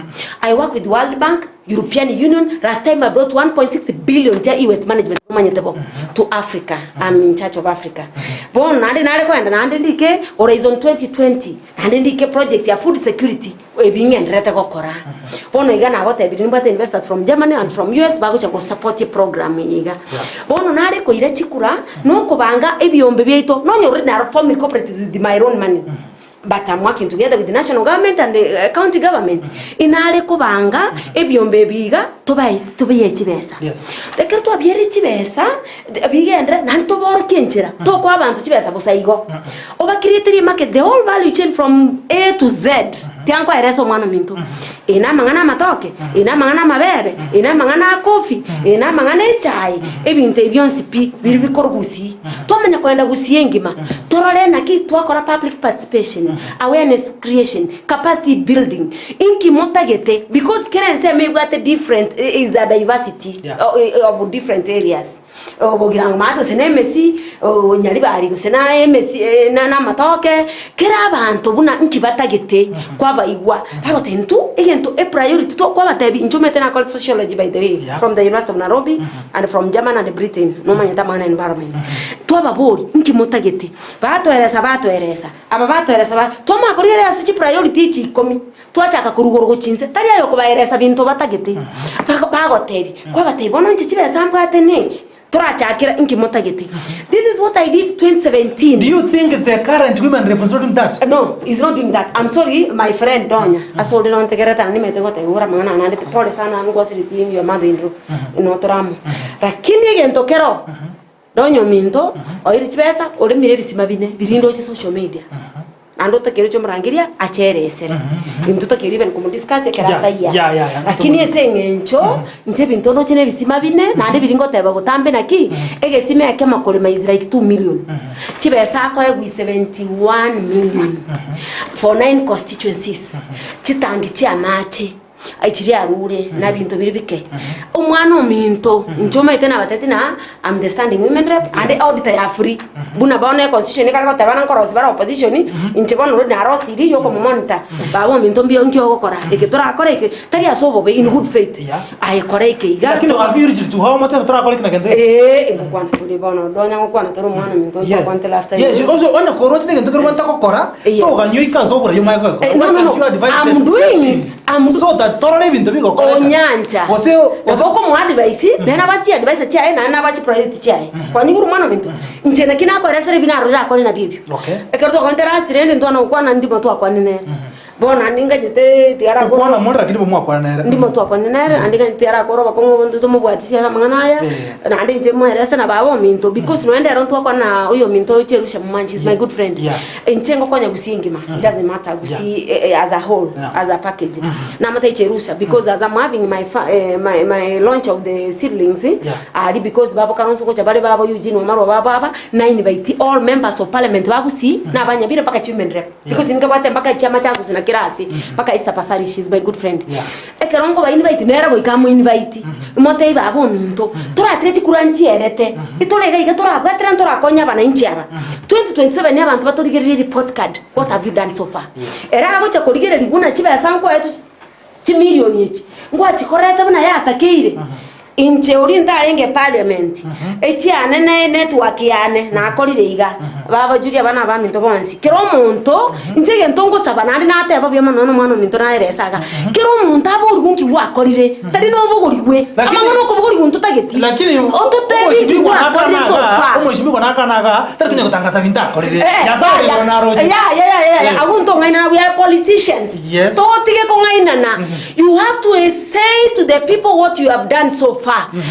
I work with World Bank European Union last time I brought 1.6 billion chia e-waste management omanyete bo to Africa I'm in charge of Africa bono naende nare kogenda naende ndike Horizon 2020 naende ndike project ya food security ebi ng'enderete gokora bono iga nagotebirie nimbwate investors from Germany and from US bagocha gosupport eprogram eye iga bono nare koira chikura nokobanga ebiombe biaito nonye already naro forming cooperatives with my own money But I'm working together with the national government and the county government inare kobanga ebiombe ebi iga tobae tobiye chibesa. Yes. Ekero twabiere chibesa bigendere naende toborokie enchera tokoa abanto chibesa bosa igo. Obacreaterie market the whole value chain from A to Z tiankoeresa omwana ominto. Eye na amang'ana amatoke, eye na amang'ana amabere, eye na amang'ana a coffee, eye na amang'ana echae, ebinto ebi bionsi pi biri bikorwa gusii. Twamanya kogenda gusii engima, torore naki twakora public participation, awareness creation, capacity building, inki motagete because kera ensemo ebwate different is a diversity Yeah. of different areas. Obogira ng'a maate gose na emesi, oo nyaribari gose na emesi na na amatoke, kera abanto buna nki batagete kwabaigwa, bagoteba intwe egento epriority twa kwabatebia inche omanyete nakorete sociology by the way Yeah. from the University of Nairobi and from German and Britain nomanyete amang'ana ya environment. Twababoria nki motagete, batoeresa batoeresa, aba batoeresa ba twamanya korigereria ase chipriority echi ikomi. Twachaka korwa igoro gochia inse, tari aye okobaeresa binto batagete. Bago- Bagotebia, kwabatebia, bono inche chibesa mbwate nechi, torachakera inki motagete. This is what I did 2017. Do you think the current women rep is not doing that? No, he's not doing that. I'm sorry, my friend Donya. Ase ore nontegerete naende nimanyete goteba ore amang'ana aya naende pole sana ngwasireti your mother in law. Notoramo. Lakini egento kero, Donya ominto, oire chibesa, oremire ebisima bine, birinde oche social media. Naende otakeire oche omorangeria ache eresere. Intwe totakeire even komodiscuss ekero Yeah, ataiyo. yeah, yeah, yeah. Lakini ase eng'encho, inche ebinto ndoche na ebisima bine, naende biria ngoteba botambe naki, egesima ekemo korema is like 2 million. Chibesa akoegwa is 71 million for 9 constituencies. Chitangi chia amache. Chiria arure na ebinto biria bike. Omwana ominto, inche omanyete nabatebeti na I'm the standing women rep ande auditor ya free. Buna bono econstitution ekare goteba na nkorosia bare opposition, inche bono already narosirie yokomomonitor. Baba ominto mbuya nki ogokora, eke torakore eke, tari ase obobe in good faith. Yeah. Aye kora eke iga. Lakini have you reached to how much torakora eke na gento eke? Eeh, ngokwana tore bono, donya ngokwana tore omwana ominto Yes. twakwanete last time. Yes, also onye koroche negento kero gwanta gokora, Yes. toganywa ika ase oboraia omanye kogekora. Eh, no, Why no, can't you no. advise I'm the doing setting it. I'm do- so that torore ebinto bigokoreka. Onyancha. Gose gose Nabo okomoadvise, nere nabwate chiadvice chiaye naende nabwate chipriority chiaye. Kwanyigure omwana ominto, inche naki nakoeresera ebi narorire akore nabio ebio. Okay. Ekero twakontera ase rende ntwana gokwana ndimo twakwane nere. Bono naende nganyete tiara Gokwana more lakini bomwakwana nere. Ndimo twakwane nere naende nganyete tiara akore obokong'u obonto tomobwatisia ase amang'ana aya, Eh. naende inche moerese na baba ominto because nonya ndero ntwakwana na oyo ominto oyo Cherusha Momanyi she is my good friend. Yeah. Inche ngokonya Gusii engima, it doesn't matter Gusii eh, eh, as a whole, Yeah. as a package. Namotebia Cherusha because as I'm having my, fa eh, my, my launch of the seedlings Yeah. aria because babo Kalonzo gocha bare babo Eugene Wamalwa babo aba, na invite all members of parliament ba Gusii na abanyabire mpaka chiwomen rep. Because ninkabwate mpaka chiama chia gusii na kera ase mpaka Esther Pasari she is my good friend. Yeah. Ekero nkoba invite nere goika amo invite motebi baba ominto toratige chikura nchierete itore iga iga torabwatera ntorakonya abananchi aba 2027 abanto batorigererie report card what have you done so far ere agocha korigereria buna chibesa nkwaetwe chimilioni echi ngwachikorete buna yatakeire Inche oria ntarenge parliament, echiane ne network yane nakorire iga, babajuria abana abaminto bonsi, kera omonto, inche egento ngosaba naende nateba buya mono na omwana ominto naeresa iga, kera omonto aborigwe nki gwakorire, tari na obogorigwe, Lakini- amang'ana okobogorigwa ntotageti, Lakini ototebi nki omweshimiwa gwakorire so nakana iga, far. omweshimiwa nakana iga, tari konya gotangasa binto akorire. Eh, Nyasaye ore igoro naroche. ya, ya, ya, ya, ya. Eh. Abwo ntong'ainana we are politicians. Yes. Totige kong'ainana. You have to say to the people what you have done so far.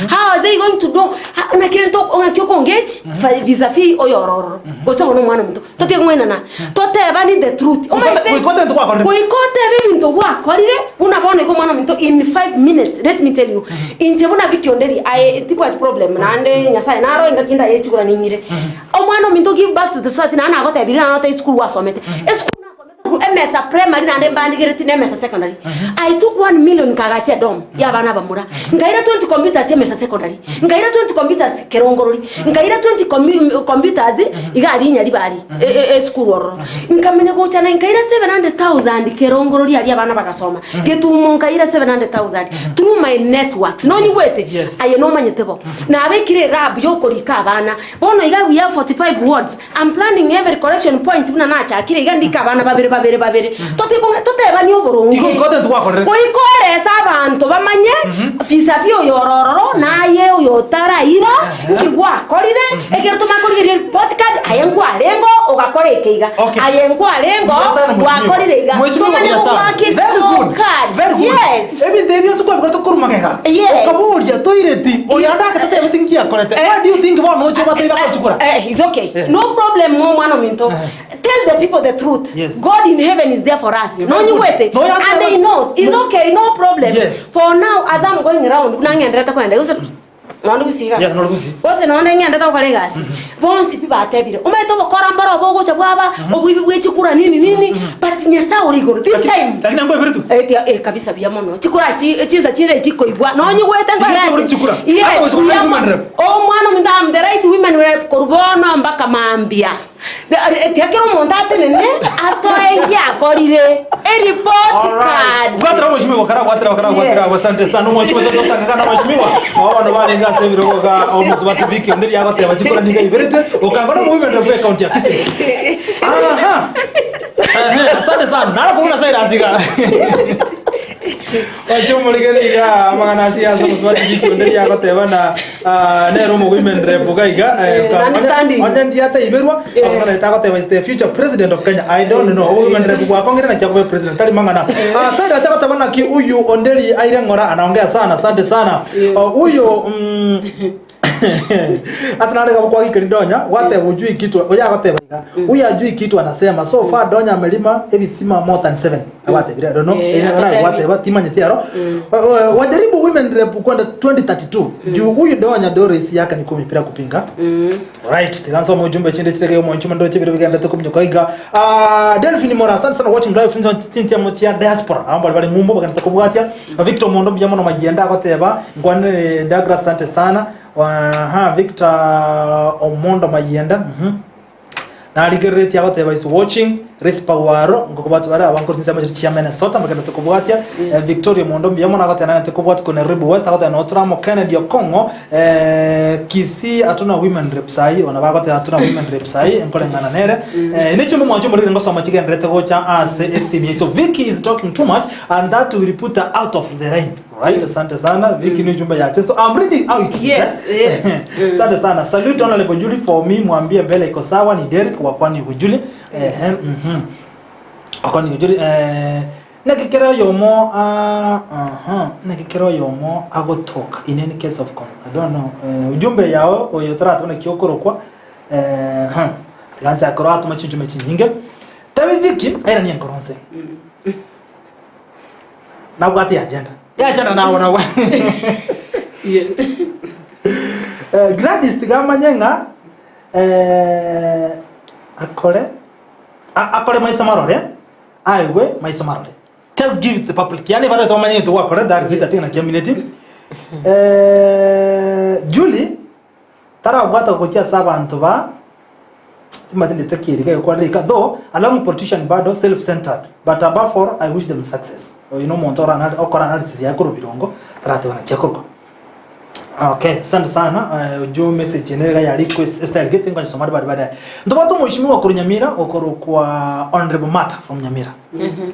How are they going to know? Ha- Naki rende to- ng'aki okongage vis-a-vis oyo ororo. Gose bono omwana omonto. Totige kong'ainana. Totebani the truth. Omanyete- Goika otebe ebinto gwakorire. Goika otebe ebinto gwakorire, buna bono iga omwana ominto in 5 minutes, let me tell you, inche buna Vicky Onderi, aye tibwati problem, naende Nyasaye naro engaki ndaye chikura ninyire. Omwana ominto give back to the society naende nagotebirie naende notebie esukuru gwasomete. Esukuru nasomete korwa emesa primary naende mbandigeretie na emesa secondary. I took 1 million nkagacha edom ya abana abamura. Nkaira 20 computers emesa secondary. Nkaira 20 computers kerongorori. Nkaira 20 commu- computers iga aria Nyaribari e- e- esukuru ororo. Nkamanya gocha na nkaira 700,000 kerongorori aria abana bagasoma. Getumo nkaira 700,000 through my networks. Nonyigwete? Yes. Aye nomanyete bo. Nabekire erab yokorika abana. Bono iga we have 45 wards, I'm planning every correction points buna nachakire iga ndike abana babere babere babere. Totige kong'a totebanie oboronge. Igo ikote ntwakorire. Goika orese abanto bamanye vis-a-vis oyo ore ororo naye oyo otaraira nki gwakorire ekero tomanye korigereria report card aye nkwarenge oo ogakora eke iga Okay. aye nkwarenge oo Mbuya sana mheshimiwa. gwakorire iga Mheshimiwa tomanye mbuya sana. gogoaka Very good. scorecard Very good. yes Ebinto ebio ase kwabikora tokorwa magega. Yes. Okaboria toireti oyo ande agetatebeti nki akorete. Why do you think bono oche obatebie bagochikora? Eh, it's okay. Eh. No problem, mo mwana ominto. Tell the people the truth. Yes. God in heaven is there for us. Yeah, No very good. nyigwete. No, ya- And he knows. It's No. okay, no problem. Yes. For now, as I'm going round, buna ng'enderete kogenda. Gose nonya gusii iga. Yes, nonya gusii. Gose nonya ng'enderete gokora egasi. Bonsi pi batebire. Omanyete obokora mboro obo ogocha bwaba, oboibi bwe chikura nini nini, but Nyasaye ore igoro. This time. Lakini nangwe ebiretu. Eh, tia- eh, kabisa buya mono chikura chi chinsa chire chikoibwa nonyigwete Igo chikura chikura. Hata Yes, gochikura buya women mono. rep. Omwana ominto am the right women rep korwa bono mpaka mambia Tiga kera omonto atenene atoe eki akorire ereport card. Gwatera omweshimiwa kara gwatera kara gwatera Yes. asante sana omweshimiwa totosanga kana omweshimiwa abono barenge ase ebirogo ga omosubati Vicky Onderi agoteba chikura niga iberetwe okangora omowomen rep bwe county ya Kisii aha Ehe, asante sana nara kubona Cyrus iga Oche omorigeri iga amang'ana ase ase omosubati Vicky Onderi agoteba na ah, nere omowomen rep iga iga eh, Eh, ka- understanding. onye ndiataiberwa Eh. amang'ana etagoteba is the future president of Kenya I don't know owomen rep gwakong'ire naki akobe president tari mang'ana Ah, Cyrus agoteba naki huyu Onderi aire ng'ora anaongea sana asante sana Oh, huyu mm, ase nare gabo kwagikeri Donya gwateba ujui kitu oya agoteba iga huyu ajui kitu anasema so far Donya amelima ebisima more than 7 agwatebire I don't know Eh, eh, atotebi. gwateba timanyeti aro wajaribu women rep kwenda 2032 juu huyu Donya Doris yake ni kumi bila kupinga right tigansoma ujumbe chinde chirege omonchuma ndo chibire bigendete kuminyoka iga Ah, Delphine Mora asante sana watching live nzo chintia mochia diaspora abo bari bari ng'umbo bagendete kubwatia Victor Mondo mbuya mono mayenda agoteba ngwanere Douglas asante sana aha Victor Omondo mayenda mhm narigereretie agoteba is watching. Rispa Waro ngokobwati bare abankoro chinsemo chiria chia Minnesota mbakende tokobwatia eh, Victoria Mondo mbuya mono agoteba nane tokobwati kone Ribu West agoteba no Tramo Kennedy Okong'o eh, Kisii atuna women rep sai ona bagoteba atuna women rep sai nkoreng'ana nere eh, nechumbe mwancho morire ngosoma chigenderete gocha ase esimi yaito Vicky is talking too much and that will put her out of the line Right, asante sana Vicky ni jumbe yache. So I'm reading how it is. Yes, eh? yes. Asante sana. Salute Honorable Julie for me, mwambie mbele iko sawa ni Derek wa kwani Gujuli. Eh, mhm. Wa kwani Gujuli eh nekikero yomo ah aha nekikero yomo agotoka in any case of con I don't know eh, ujumbe yao oyo taratone kiokorokwa eh ha tigancha koro atuma chinjume chinyinge tabi Vicky era ni enkoronse nabwate agenda agenda nawo nawo Eh, Gladys tigamanye ng'a eh, akore a- akore maiso marore aigwe maiso marore just give it to the public yani bata twamanye twakore that is it ating'ana kiamineti eh, Julie tarabwata gochia ase abanto ba timati ndete kiri kwa rika though along politician bado self centered but above all I wish them success oyo no omonto ora okora analysis ya korubirongo taratebana kiakorwa Okay, asante sana. Uh, ujue message yenyewe ya request style getting kwa somali bado baadaye. Ndio mheshimiwa kwa Nyamira okoro kwa honorable Mata from Nyamira.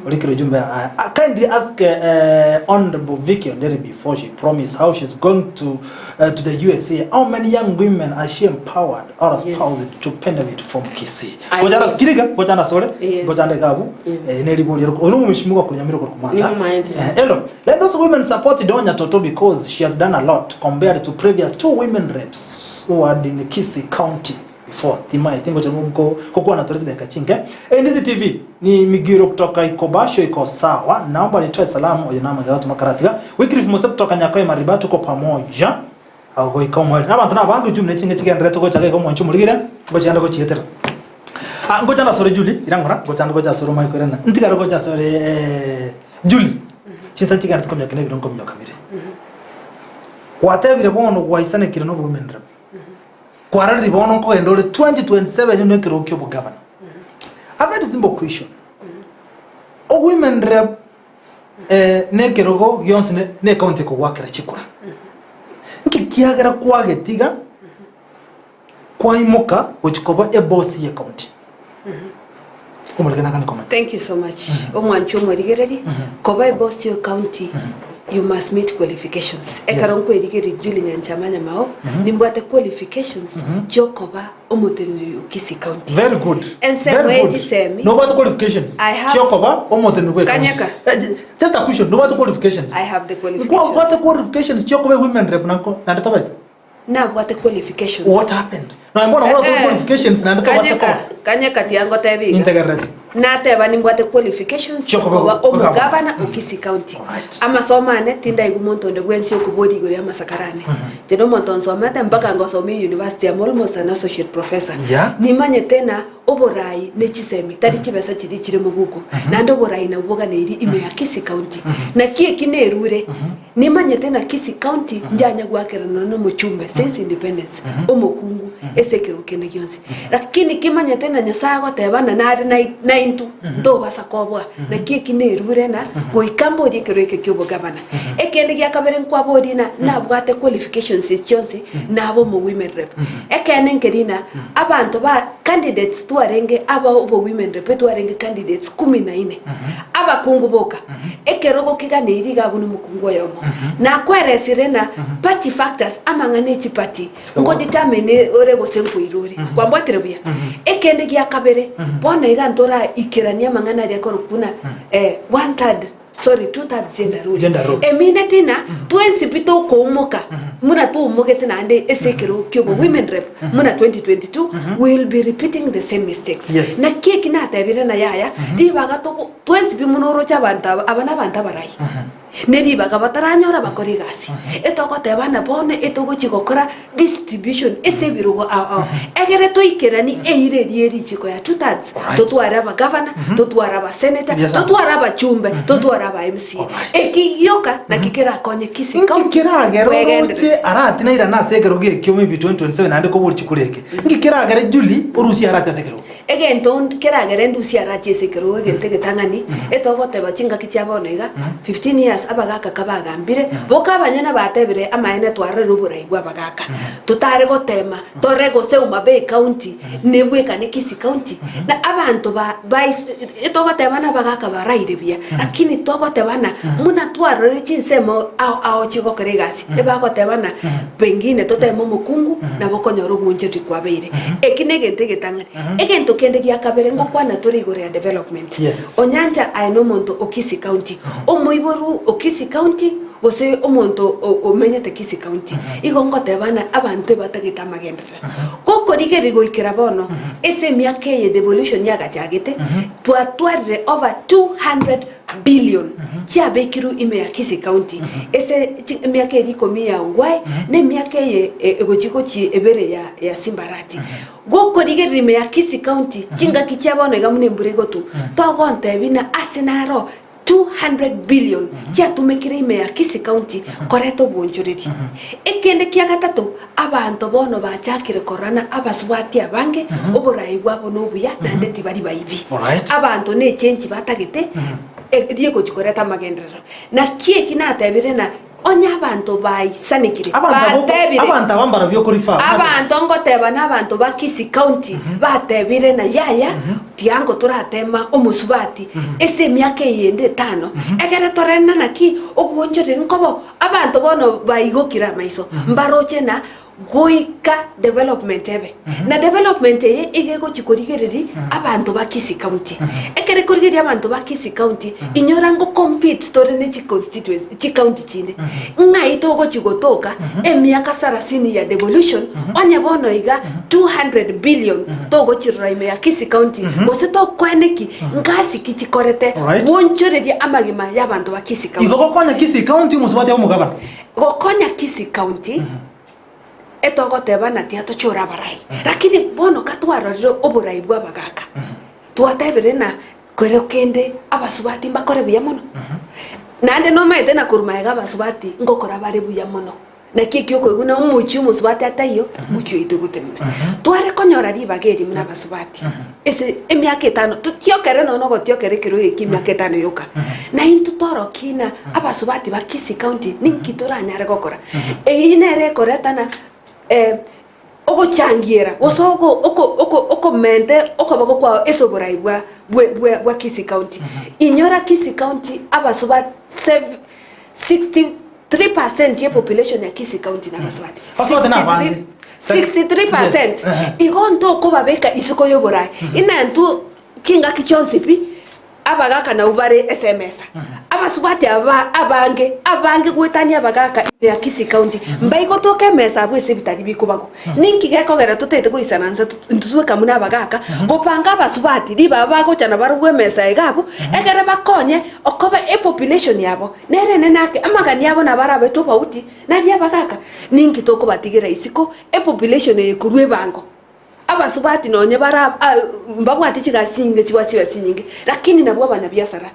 Ulikiro ujumbe uh, kindly ask uh, honorable Vicky Onderi before she promised how she's going to uh, to the USA. How many young women are she empowered or espoused to benefit from Kisii? I Gochana will. kiriga gochana sore Yes. gochana gabu eh neri boli ono mheshimiwa kwa Nyamira kwa kumanda. Nimumaende. Eh, Hello. Let those women support Donya Toto because she has done a lot compared to previous two women reps who had in Kisii County before. Tima I think mko kokuwa na torezi dakika chinge. NDC TV ni Migiro kutoka Ikobasho iko sawa. Naomba nitoe salamu oyo nama gawatu makaratika. Wycliffe Mose kutoka Nyakoe Mariba tuko pamoja. Ago ikomwe. Nabantu nabantu jumne chinge chigendere tuko chake ko mwanchu muligire. Ngochanda gochietera. Ah, ngoja na sore Julie, irangora, ngoja ngoja sore Michael na. Ntigara ngoja sore eh Julie. Chinsa chigana tukomya kine birongo myoka bire. Gwatebire bono gwaisanekire no women rep. Kwarariri bono nkoenda ore 2027 no ekero kyo bugavana. A very simple question. O women rep eh nekerogo gionsi ne, ne county kogwakera chikura. Nki kiagera kwagetiga kwaimoka gochikoba ebosi ye county. Omulekena kani comment. Thank you so much. Omwancho omorigereri koba eboss yo county you must meet qualifications. Ekero nkwerigeria Julie Nyanchama Nyamao nimbwate qualifications chiokoba omoteneneri o Kisii County. Very good. Ensemo Very good. echisemi. No what qualifications? I have- Chiokoba omoteneneri we county. Kanyaka. Eh, j- Just a question. No what qualifications? I have the Kwa qualifications. what qualifications chiokoba women rep nako na ndetobet. Nabwate qualifications. What happened? Na mbona what Eh, eh. qualifications na ndetoba Kanyeka sako. kanyeka tiango tebiga. Integrate. nateba nimbwate qualifications Chiokoba koba omugavana. omugavana o Kisii County Alright. amasomo ane tindaigu monto onde bwensi okobori igoro ya amasakarane nche na omonto nsomete mpaka ngosoma university am almost an associate professor Yeah. nimanye tena oborai ne chisemi tari chibesa chiri chire moguko naende oborai nabwo boganeiri ime ya Kisii County naki eki nerure nimanye tena Kisii County njanya gwakerana na omochumbe since independence omokungu ase ekero kende gionsi lakini kimanye tena nyasaye agotebana nare nai- naintu ntobasa koboa naki eki nerure na goika mborie ekero eke kia obogavana ekende gia kabere nkwaborie na nabwate qualifications chionsi nabo omo women rep ekene nkerina abanto ba candidates twarenge aba obo women rep twarenge candidates kumi na ine abakungu boka ekerogo kiganeiri iga abwo na omokungu oyomo nakweresire na party factors amang'ana echipati nkodetermine ore gose nkoira ore kwambwatire buya ekende gia kabere bono iga ntoraikerania amang'ana aria korokuna eh, one third sorry two thirds gender rule Gender rule. emine tina twensi pi tokoumuka muna tuumugete naende ase ekero kia obo women rep muna 2022 we will be repeating the same mistakes Yes. na keki natebire na yaya ribaga togo twensi pi muno oroche abanto aba aba na abanto abarai neribaga bataranyora bakora egasi etogotebana bono etogochi gokora distribution ase ebirogo ao ao egere toikerani eire eria erichiko ya two thirds Alright. totware abagavana totware abaseneta Yes, sir. totware abachumbe totware aba MCA eki gioka naki kerakonye Kisii Inki County kiragera kwegenderera. oroche arati nairana ase ekero gekio maybe 2027 naende kobori chikura eke. Inki kiragera Julie orusie arati ase ekero. Egento keragere endusia arache ase ekerogo egento egetang'ani, etogoteba chingaki chia bono iga, 15 years abagaka kabagambire, boka abanyene batebire amaene twarorire oborai bwa abagaka. Totare gotema tore gose Homa Bay county nebwekane Kisii county, na abanto ba ba etogoteba na abagaka baraire buya, lakini togoteba na buna twarorire chinsemo ao ao chigokora egasi, ebagoteba na pengine toteme omokungu nabo okonyora obwoonchoreri kwabeire. Eki negento egetang'ani. Egento kende gia kabere ngokwana tore igoro ya development. Yes. Onyancha aye nomonto o Kisii County, omoiboru o Kisii County gose omonto o- omenyete Kisii County, igo ngoteba ng'a abanto ebatagete amagenderero. Gokorigereria goikera bono, ase emiaka eye devolution yagachagete, twatwarire over 200 billion chiabekirwe ime ya Kisii County ase chi emiaka eria ikomi ya Ongwae, na emiaka eye egochi gochi ebere ya ya Simbarati. Gokorigereria ime ya Kisii County, chingaki chia bono iga buna embura egotwa, togontebia ng'a ase naro 200 billion chiatumekire ime ya Kisii County koreta obwonchoreri. Ekende kia gatato, abanto bono bachakire korana abasubati abange, oborai bwabo nobuya naende tibari baibi. Alright. Abanto ne echenji batagete riegochi koreta amagenderero. Naki eki natebire na onye abanto baisanekire, Abanto abo batebire abanto aba mbarabwo okorifa Abanto ngoteba nabanto ba Kisii County batebire na yaya tiango toratema omosubati ase emiaka eyende etano egere torende naki ogoonchoreria nkobo abanto bono baigokire amaiso mbaroche na goika development ebe na development eye iga egochi korigereria abanto ba Kisii County ekere ekorigereria abanto ba Kisii County inyora ngo compete tore ne chi constituency chicounty chinde ng'ai togochi gotoka emiaka sarasini ya devolution onye bono iga 200 billion togochirora ime ya Kisii County gose tokoeneki ngasi ki chikorete Alright. gwonchoreria amagima ya abanto ba Kisii County. Igo gokonya Kisii County omosubati abe omogabana. Gokonya Kisii County etogoteba na tiatochora abarai lakini bono katwarorire oborai bwa abagaka twatebire na kero kende abasubati mbakore buya mono naende nomaete na korwa magega abasubati ngokora bare buya mono naki ekio okoigwa na omochie omosubati ataiyo omochie oito ogotenena. Tware konyora ribaga eri buna abasubati ase emiaka etano totiokere nonya ogotiokera ekero eke emiaka etano yoka na intwe torokie ng'a abasubati ba Kisii County ninki toranyare gokora. Eyio nere ekoretana ogochangiera gose oko oko oko okomente okoboko kwao ase oborai bwa bwe bwe bwa Kisii County. Inyora Kisii County abasubati sev 63 percent ye population ya Kisii County nabasubati. Abasubati nabange. 63 percent. Yes. Ehe. Igo ntokobabeka isiko y'oborai. Ina intwe chingaki chionsi pi Abagaka nabwo bare ase emesa. Abasubati aba abange, abange goetania abagaka ime ya Kisii County, mbaigotoka emesa abwo ase ebitari bikobagwa. Ninki gekogera totaete goisaransa intwe buna abagaka, gopanga abasubati ribaga bagocha nabarobwo emesa iga abwo, egere bakonye okoba epopulation yabo nere enene ake, amagani abo nabo arabe tofauti naria abagaka. Ninki tokobatigera isiko epopulation eye korwa ebango? Abasubati nonye bara mbabwate chigasi chinyinge chibwate chigasi chinyinge, lakini nabwo abanyabiasara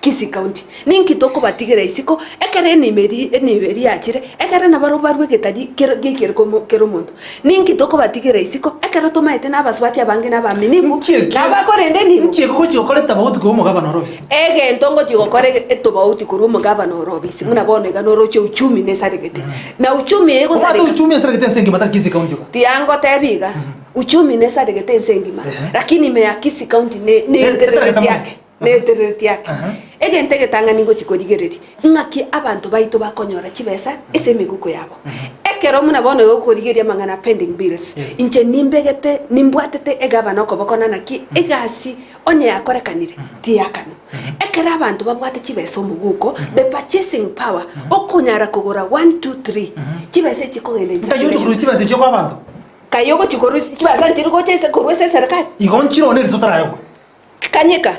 Kisii County. Ninki tokobatigera isiko ekero enima eri enibo eri yachire, ekere nabarobwo barwe egetari kero giekere komo kera omonto. Ninki tokobatigera isiko ekero tomaete na abasubati abange na abaaminifu, Nki ekio nabakorenda enibo? nki ekio gochia gokora etabauti korwa omogabana ore obisi? Egento ngochia gokora ege etobauti korwa omogabana ore obisi, buna bono iga noroche uchumi nesaregete. Na uchumi eye Obwate gosareka. uchumi esaregete ense engima tari Kisii County oka. Tiangotebi iga, uchumi nesaregete ense engima, lakini ime ya Kisii County ne Esarete neterereti mono. ake, neterereti ake. Egento egetang'ani ngochi korigereria, ng'aki abanto baito bakonyora chibesa ase emiguko yabo. Ekero buna bono iga okorigereria amang'ana a pending bills, Yes. inche nimbegete nimbwatete egavana okoboko na naki egasi Onye yakorekanire, tiyakanwa. Ekero abanto babwate chibesa omoguko, the purchasing power, okonyara kogora one, two, three, chibesa echi chikogenda in Nkai ochi circulation. korwa chibesa echio kwa abanto? Kai ogochi korwa chibesa nchiri gocha ase korwa ase eserekari? Igo nchire one riso taraegwe. Kanyeka,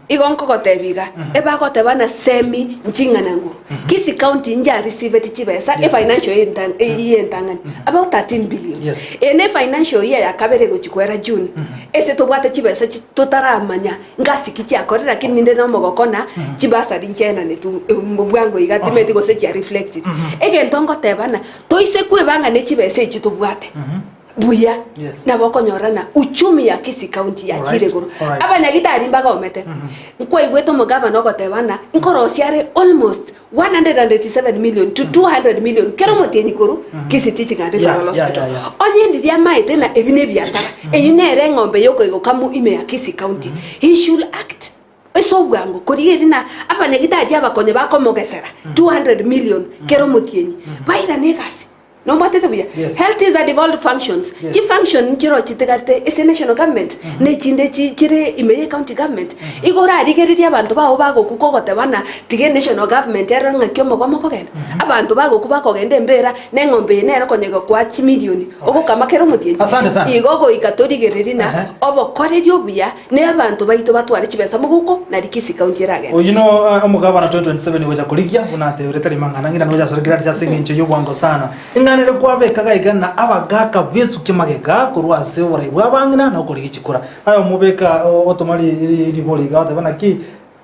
igo nkogotebia iga, ebagoteba na semi nching'ana nguru. Kisii County njarisiveti chibesa Yes. e financial year entan- year entang'ani about 13 billion. Yes. Eye ne financial year ya kabere egochi koera June. Ase tobwate chibesa chi totaramanya ngasi ki chiakorire lakini ninde na omogoko na chibasari nchiaenanetwe bwango iga timanyeti gose chia reflected. Egento ngoteba ng'a toise kwebanga ne chibesa echi tobwate. buya Yes. nabo okonyora na uchumi ya Kisii County yachire Alright, igoro. alright. Abanyagitari mbagomete. Nkwaigwete omogavana ogoteba ng'a nkorosia are almost 187 million to 200 million kera omotienyi korwa Kisii Teaching and Yeah, Referral yeah, Hospital. yeah, yeah. Onye ndiria amaete na ebi nebiasara, eyio nere eng'ombe yokoigokamu ime ya Kisii County. He should act ase obwango korigereria na abanyagitari abakonye bakomogesera 200 million kera omotienyi bairane egasi. Nombwatete buya? Yes. Health is a devolved functions. Yes. Chi function nchiro chitigate ase national government ne chinde chi chire ime ye county government. Igo orarigererie abanto bao bagokwa kogoteba ng'a tiga national government erore ng'aki omogomo okogenda. Abanto bagokwa bakogenda embera na eng'ombe eye nere konya egokoa chimilioni ogokama kera omotienyi. Asante sana. Igo goika torigererie na Ehe. obokoreri obuya ne abanto baito batware chibesa moguko nari Kisii county eragende. Oyio no eh, omogabana 2027 gocha korigia buna atebire tari mang'ana ng'ina nocha asore Gladys ase eng'encho y'obwango sana. Ing'anere kwabeka gaiga na abagaka besukia magega korwa ase oborai bwa abang'ina na okorigia chikura. Aye omobeka otoma ribori iga oteba naki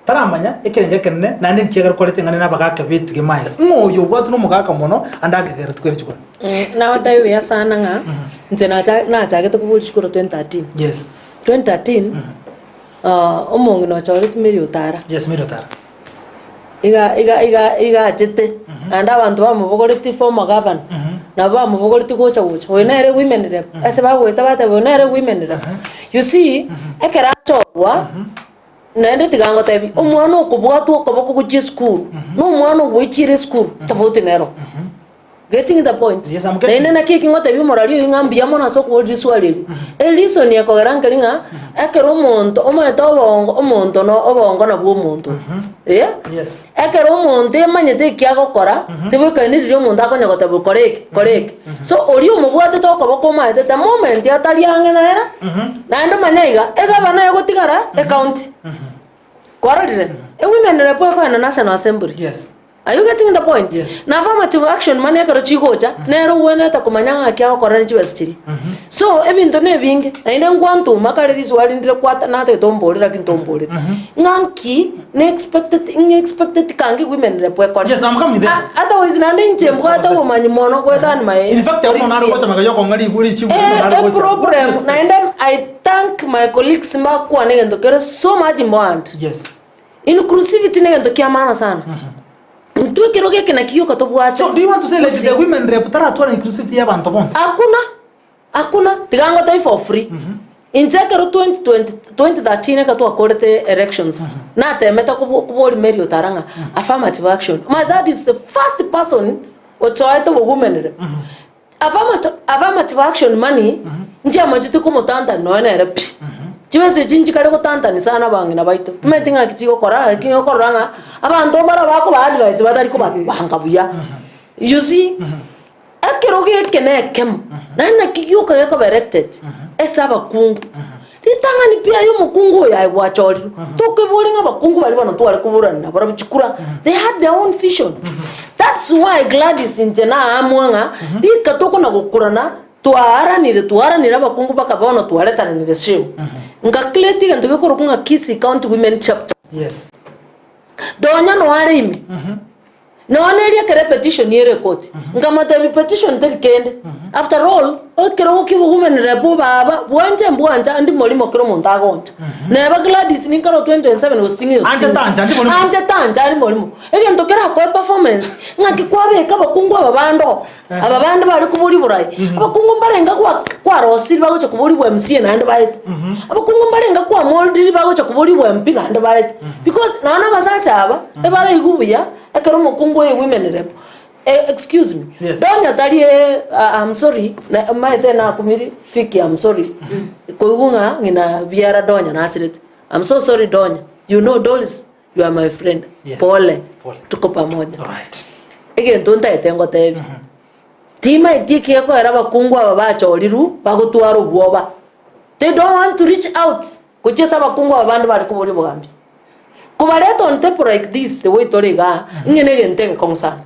taramanya ekerengo ekenene naende nkiagera koreta eng'ana na abagaka betige maega. Ng'o oyo obwatwe na omogaka mono ande akegera tukwere chikura. Nagotebi buya sana ng'a inche nacha nachagete koboria chikura 2013. Yes. 2013 omong'ina ochoreti Mary Otara. Yes, Mary Otara. Iga iga iga iga achete naende abanto bamobogoretie former governor nabo bamobogoretie gocha gocha oyo nere women rep ase bagoeta bateba oyo nere women rep. You see ekero achorwa naende tiga ngotebi omwana okobwatwa okoboko gochia esukuru na omwana ogoichire esukuru tofauti nero. Getting the point? Yes, I'm getting Naende it. naki eki ngotebia omorari oyio ng'a mbuya mono ase okoboria riswali eri. Ereason ekogera nkeri ng'a, ekero omonto omanyete obongo omonto no obongo nabwo omonto. Eh? Yes. Ekero omonto emanyete eki agokora, tibwekaini riria omonto akonya goteba kora eke, kora eke. So oria omobwatete okoboko omanyete the moment atari ang'e nere, naende omanye iga, egavana egotigara ecounty. Kwarorire? Ewomen rep ekoenda National Assembly. Yes. Are you getting the point? Yes. Na affirmative action mani ekero chigocha, nere ogwenerete komanya ng'aki agokora ne chibesa chiria. So ebinto na ebinge, naende ngwantuma kare riswali ndire kwata natagete ombore lakini tomboreti. Ng'a nki ne expected ng'a expected kangi women rep ekore. Yes, I'm coming there. A- Otherwise naende inche Yes, mbwate I was obomanyi mono goetania my In fact, abo nare gocha maka yokong'a ribu richibu nare Eh, gocha. a problem naende I thank my colleagues mbakwane egento kere so much important. Yes. Inclusivity negento kia maana sana. Intwe ekero geke naki gioka tobwate. So do you want to say like the women rep taratwara inclusivity y'abanto bonsi? Hakuna. Hakuna. Tiga ngotebi for free. Inche ekero 2020 2013 ekero twakorete elections, natemete kobo kobori Mary Otara ng'a affirmative action. My that is the first person ochoete obowomen rep. Affirmative affirmative action money, nchiamachete komotantani nonya nere pi. Chibesa echi nchikare gotantani sana abang'ina baito. Timanyeti ng'aki chigokora lakini okorora ng'a abanto mbaro bakoba advice batari kobabanga buya. You see, ekero geke na ekemo, naende naki gioka gekoba erected ase abakungu. Ritang'ani pi aye omokungu oyo aye gwachorirwe, tokoiboria ng'a abakungu baria bono tware koborana nabarabwo chikura, they had their own vision. That's why Gladys inche naamua ng'a rika tokona gokurana, twaaranire twaaranire abakungu mpaka bono twaretananire shame. Nka create egento gekorokwa ng'a Kisii County Women Chapter. Yes. Donya noare ime. Nonya neria ekero epetition ere ekoti, nkamotebia petition teri kende, after all, ekerogo kia obowomen rep baba, bwanche mbwancha andi morimo kera omonto agoncha. Neba Gladys ninkare o 2027 gose ting'eo Anche tancha, andi morimo. Anche tancha andi morimo. Egento kerakoe performance, ng'aki kwabeka abakungu aba bande oo, aba bande bare koboria borai, abakungu mbarenge gwa kwarosirie bagocha koboria bwa MCA naende baete, abakungu mbarenge kwamoldiri bagocha koboria bwa MP naende baete. Because nonya na abasacha aba, ebaraigwe buya, ekero omokungu oye women rep, eh, excuse me, Yes. Donya tari eh, ah, I'm sorry, na- maete nakumiri, Vicky, I'm sorry, koigwa ng'a ng'ina biara Donya nasirete, I'm so sorry Donya, you know Doris, you are my friend, Yes. pole, Pole. tuko pamoja. Alright. Egento ntaete ngotebie, timaeti eki gekoera abakungu aba bachorirwe, bagotwara obwoba, they don't want to reach out gochia ase abakungu aba bande bare koboria obogambi. Kobareta on table like this the way tore igaa, ng'e na egento egekong'u sana.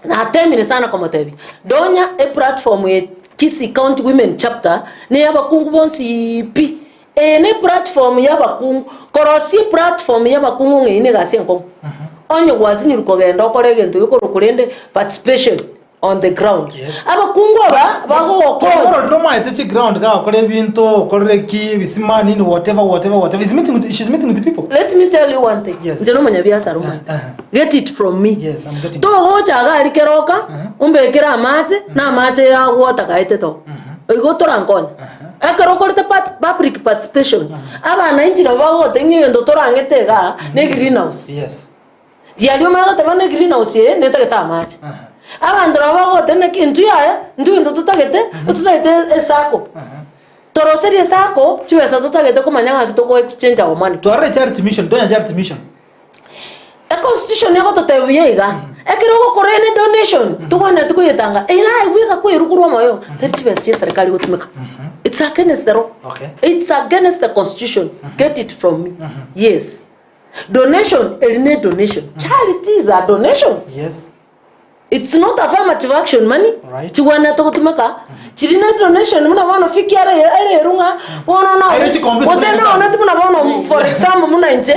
Natemire sana komotebia, donya eplatform eye Kisii County Women Chapter, na eyabakungu bonsi pi. Eye ne eplatform ya abakungu, korosia eplatform ya abakungu ng'a eyio na egasi enkong'u. Onye gwasinyirwe kogenda okore egento gekorwa korende participation. on the ground. Abakungu aba bagogokonya. Twabororire omaete chiground gagokora ebinto okorire ki ebisima nini whatever whatever whatever He's meeting with, she's meeting with people. Let me tell you one thing. Yes. Inche nomonyabiasara omanye. Get it from me. Yes, I'm getting it. Togocha iga aria keroka, ombekere amache, na amache ya water gaetete oo. Igo torankonye. Ekero okorete part public participation, abananchi nabo bagogotebia ng'a egento torang'ete igaa, ne egreenhouse. Yes. Riaria omanye goteba ng'a egreenhouse eye netagete amache. Abanto nabo bagogotebia naki intwe yaya, intwe egento totagete, totagete esacco. Toroserie esacco, chibesa totagete komanya ng'aki toko exchange our money. Twarore charity mission, tonya charity mission. Econstitution egototebia buya iga, ekero ogokora any donation, togwenereti koyetanga, eye naye bweka kwerwa korwa omoyo, tari chibesa chia eserekari gotumeka. It's against the law. Okay. It's against the constitution. Get it from me. Yes. Donation, eri ne donation. Charity is a donation. Yes. It's not affirmative action money. Right. Chigwenerete gotumeka. Chiri ne donation buna bono fiki are ere ng'a bono na Aire chicomputer gose buna naoneti buna bono for example buna inche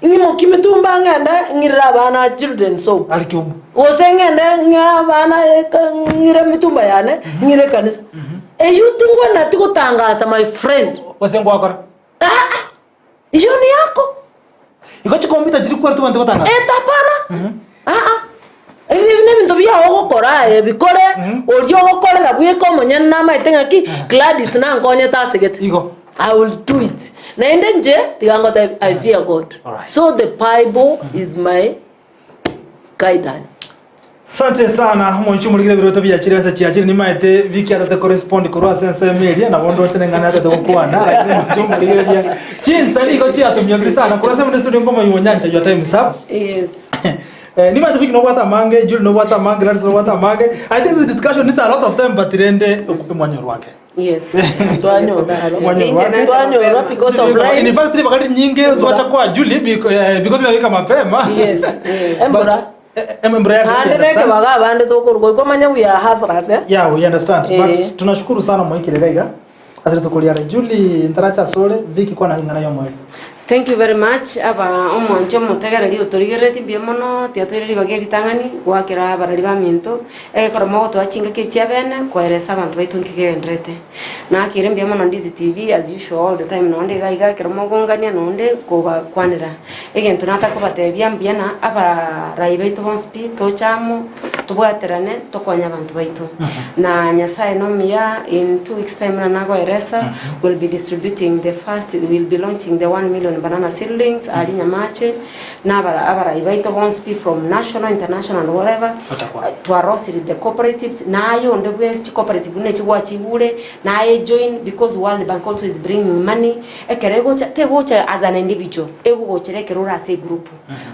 ng'imoki mitumba ng'ende ng'irere abana children's home. Ari kiumbu. Gose ng'ende ng'e abana eka ng'ire mitumba yane ng'ire ekanisa. Eyio tingwenereti gotangasa my friend. Gose ngwakora. Aa Eyio neyako. Igo chikomputa chiri kweri tobwenerete gotangasa. Eta hapana. Aa. Ebi ebi nebinto biao ogokora aye bikore, oria ogokorera bweka omonyene namaete ng'aki, Gladys nankonyete asegete. Igo. I will do it. Naende inche, tiga ngotebi, I fear God. Alright. So the Bible is my guidance. Sante sana omonche omorigire ebiroto biachire ense chiachire nimaete Vicky atete korespond korwa ase ensemo eria nabo ndoche neng'ana atete gokwana lakini omonche omorigereria chinsa nigo chiatumiokire sana korwa ase buna studio nkomoyia onyancha your time is up Yes. Eh, nimaete Vicky nobwate amange Julie nobwate amange Gladys nobwate amange I think this discussion needs a lot of time but rende omwanya orwake Yes. Twanyorwa. Omwanya orwake Twanyorwa because of In life. fact ribaka rinyinge twata kwa Julie because inabika mapema Yes. But, Embura. embura yake Naende understand? nekebaga abande tokorwa goika omanye we are hustlers eh. Yeah, we understand. Eh. But tunashukuru sana mwikire gaiga. Asire tukuriara Julie ntaracha sore Vicky kwana ingana yo moyo. Thank you very much aba omwancho omotegereri otorigereretie mbuya mono tiatoire ribaga eritang'ani goakera abarari baminto egekero mogotoa chingaki echi abene koeresa abanto baito nki kegenderete. Nakire mbuya mono Ndizi TV as usual all the time nonde iga iga ekero mogongania nonde kobakwanera. Egento natakobatebia mbuya na abarai baito bonsi pi toche amo tobwaterane tokonye abanto baito. Na Nyasaye nomuya in 2 weeks time buna nagoeresa we'll be distributing the first we'll be launching the 1 million banana seedlings aria Nyamache na abara abarai baito bonsi pi from national international and whatever Otakwa. twarosire the cooperatives naye onde bwensi chicooperative buna echi gwachigure naye join because World Bank also is bringing money ekero egocha tegocha as an individual egogochera ekero ore ase egroup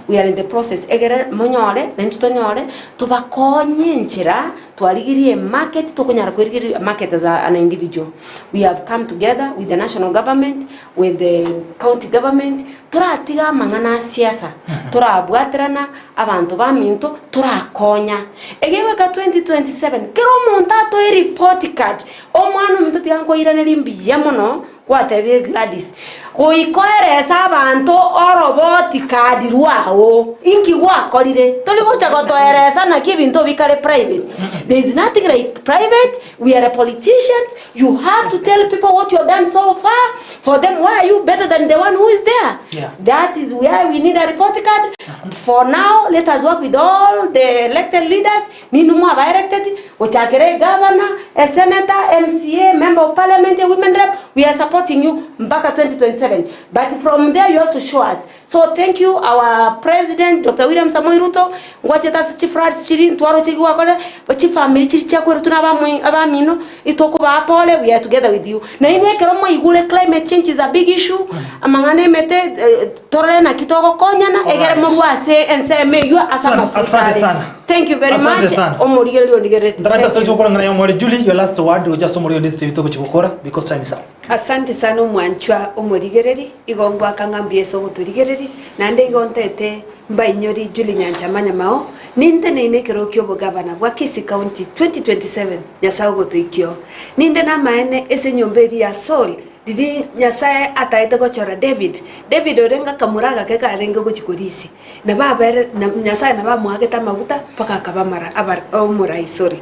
we are in the process egere monyore naintwe tonyore tobakonye enchera twarigirie emarket tokonyara koerigeria market as a, an individual we have come together with the national government with the county government toratiga amang'ana a siasa torabwaterana abanto baminto torakonya egegoika 2027 kera omonto atoe report card omwana ominto tiga nkoiraneria mbuya mono gwatebire Gladys goikoeresa abanto oroboti card rwao inki gwakorire tori gocha gotoeresa naki ebinto bikare private there is nothing like private we are politicians you have to tell people what you have done so far for them why are you better than the one who is there Yeah. that is where we need a report card for now let us work with all the elected leaders ninu mwaba elected ochakere governor a senator mca member of parliament a women rep we are supporting you mpaka 2027 but from there you have to show us so thank you our president dr william samoei ruto ngwacheta chifrats chiri ntwaro chigwakore chifamily chiri chiakweru tuna abamino itokobaa pole we are together with you na inwe ekero mwaigure climate change is a big issue amang'ana emete eh, torore naki togokonyana egere morwa ase ensemo eywo ase Asante- amafurika asante are. sana. thank you very Asante much sana. omorigereria ondigerereti Ntaracha Thank sore you. chikokora ng'ana yo moyo Julie your last word gocha ase omorigo Ndizi TV togochigokora because time is up. Asante sana omwanchwa omorigereri igo ngwaka ng'a mbuya ase ogotorigereri naende igo ntete mbainyori Julie Nyancha Manyamao ninte neine ekero kia obogavana bwa Kisii County 2027 Nyasaye ogotoikio ninde namaene ase enyomba eria ya Soul. Riria Nyasae ataete gochora David, David orenge akamura agake karenge gochia korisia, nabo abere na Nyasae nabo amoagete amaguta mpaka akaba amara abare omorais ore.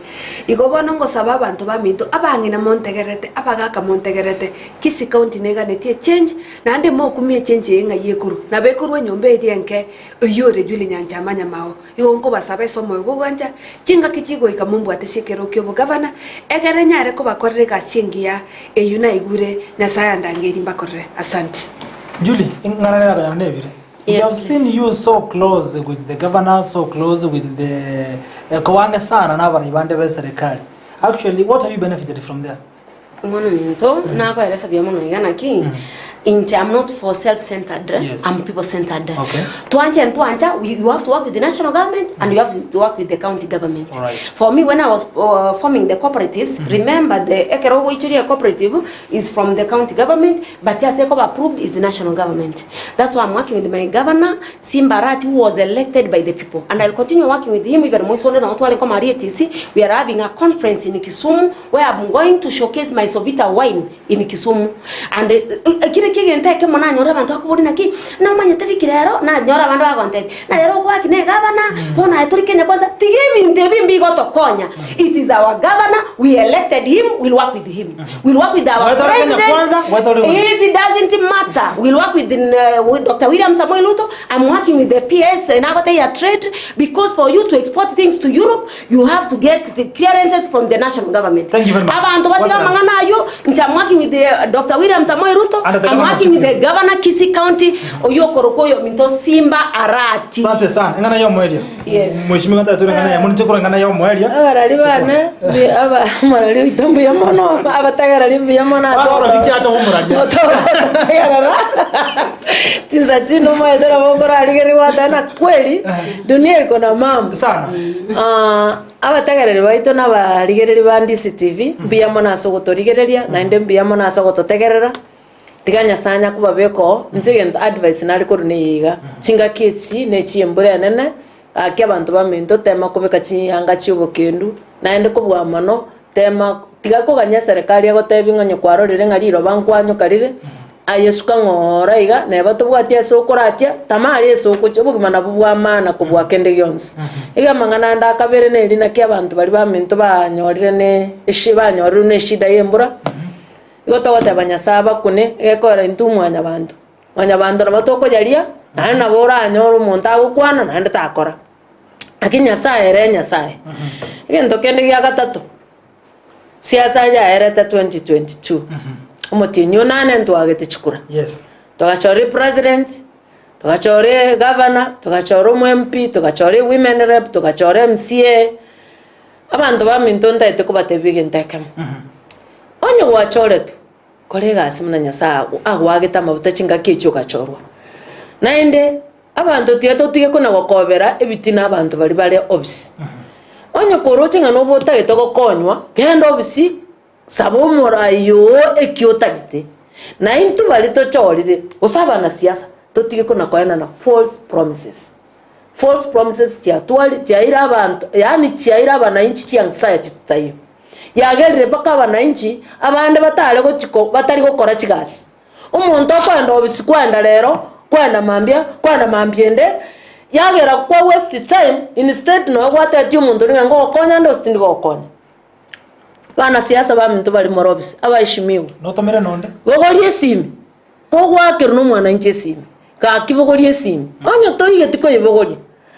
Igo bono ngosaba abanto baminto, abang'ina montegererete, abagaka montegererete, Kisii County neganetie echange, naende mokumie echange eye ng'ai ekorwa. Nabo ekorwa enyomba eria enke oyio ore Julie Nyancha amanyama oo. Igo nkobasaba ase omoyo bw'ogwancha, chingaki chigoika mombwatesie ekero ki'obogavana, egere nyare kobakorera egasi engiya eyio naigure Nyasae andangeirie mbakorere. Asante. Julie, ing'ana nere akonyara nebire. We Yes, have seen you so close with the governor, so close with the eh, kowange sana na abarai bande be serikali. Actually, what have you benefited from there? Omwana ominto, nakoeresa buya mono iga naki, inche I'm not for self centered, Yes. I'm people centered. Okay. Twanche ntwancha, we- you have to work with the national government and you have to work with the county government. Alright. For me, when I was uh, forming the cooperatives, remember the ekero ogoichoria cooperative is from the county government, but ase ekoba approved is the national government. That's why I'm working with my governor, Simba Arati, who was elected by the people. And I'll continue working with him, even Moisonde na watu wale kama RTC, we are having a conference in Kisumu where I'm going to showcase my Sovita wine in Kisumu. And eh, kire kigento ekemo nanyora abanto bakobori naki, nomanyete biki rero, nanyora abande bagontebia, na rero ogoaki ne egavana, bono aye tori Kenya kwanza, tiga ebinto ebi mbigotokonya. It is our governor, we elected him, we'll work with him. We'll work with our Whether Kenya president. Kwanza, whether It doesn't matter. We'll work with, uh, with Dr. William Samoei Ruto. I'm working with the PS and Agoteya Trade because for you to export things to Europe, you have to get the clearances from the national government. Thank you very much. Abantu batiga What mang'ana ayo, nti I'm working with the, uh, Dr. William Samoei Ruto. And the I'm governor of working with the Kisii. governor Kisii County. Oyo korokoyo minto Simba Arati. Asante sana. Ing'ana ya omweria. Yes. Mheshimiwa ntari ing'ana ya muniche kura ing'ana ya omweria. Abarari bane mbi- aba- omorari oito mbuya mono abatagereri mbuya mono ase Bakora oto- biki acha omoraria. ototegerera chinsa chinde omaete nabo okorarigereria gwateba na kweli dunia iko na mambo Sana. Ah, abatagereri baito na abarigereri ba Ndizi TV mbuya mono ase ogotorigereria naende mbuya mono ase ogototegerera Tiga Nyasae anya kobabeka oo, inche egento advice nare korwa neye iga, chingaki echi ne chi'embura enene, gaki abanto baminto tema kobeka chiyanga chi'obokendu, naende kobua mono, tema tiga koganya eserekari egotebi ng'a onye kwarorire ng'a riroba nkwanyoka rire, aye suka ng'oora iga, neba tobwati ase okoratia, tama aria ase ogochia, obogima nabwo bwa maana kobua kende gionsi. Iga amang'ana ande akabere neri naki abanto baria baminto banyorire ne eshi banyorirwe ne eshida ya embura. Igo togoteba Nyasae abakune, egekora intwe mwanyabanto. Mwanyabanto nabo tokoyaria, naende nabo oranyore omonto agokwana naende takora. Lakini Nyasae ere Nyasae. Egento kende gia gatato, siasa yaerete 2022, omotienyi onane ntwagete chikura. Yes. Togachora epresident, togachora egavana, togachora omo MP, togachora ewomen rep, togachora MCA, Abanto baminto ntaete kobatebia egento ekemo, onye gwachoretwe, kora egasi buna Nyasae agoagete amafuta chingaki echio ogachorwa. Naende abanto tiga totige kona gokobera ebitina abanto baria bare obisi. Onye koroche ng'a nobe otagete gokonywa, genda obisi, saba omorai oo eki otagete. Na intwe baria tochorire, gose abanasiasa, totige kona koenana false promises. False promises chiatwari chiaire abanto yaani chiaire abanainchi chianxiety taiyo. Yagerire mpaka abanainchi abande batare gochi ko batari gokora chigasi. Omonto okoenda obisi kwaenda rero, kwaenda mambia, kwaenda mambia ende, yagera kwa waste time instead nonya gwatebetie omonto oria ng'a ngogokonya nde gose tindi gogokonya. Abanasiasa baminto bare more obisi, abaheshimiwa, Notomire nonde. bogoria esimi. Kogoakerwa nomwananchi esimi, gaki bogoria esimi, onye toigeti koyebogoria,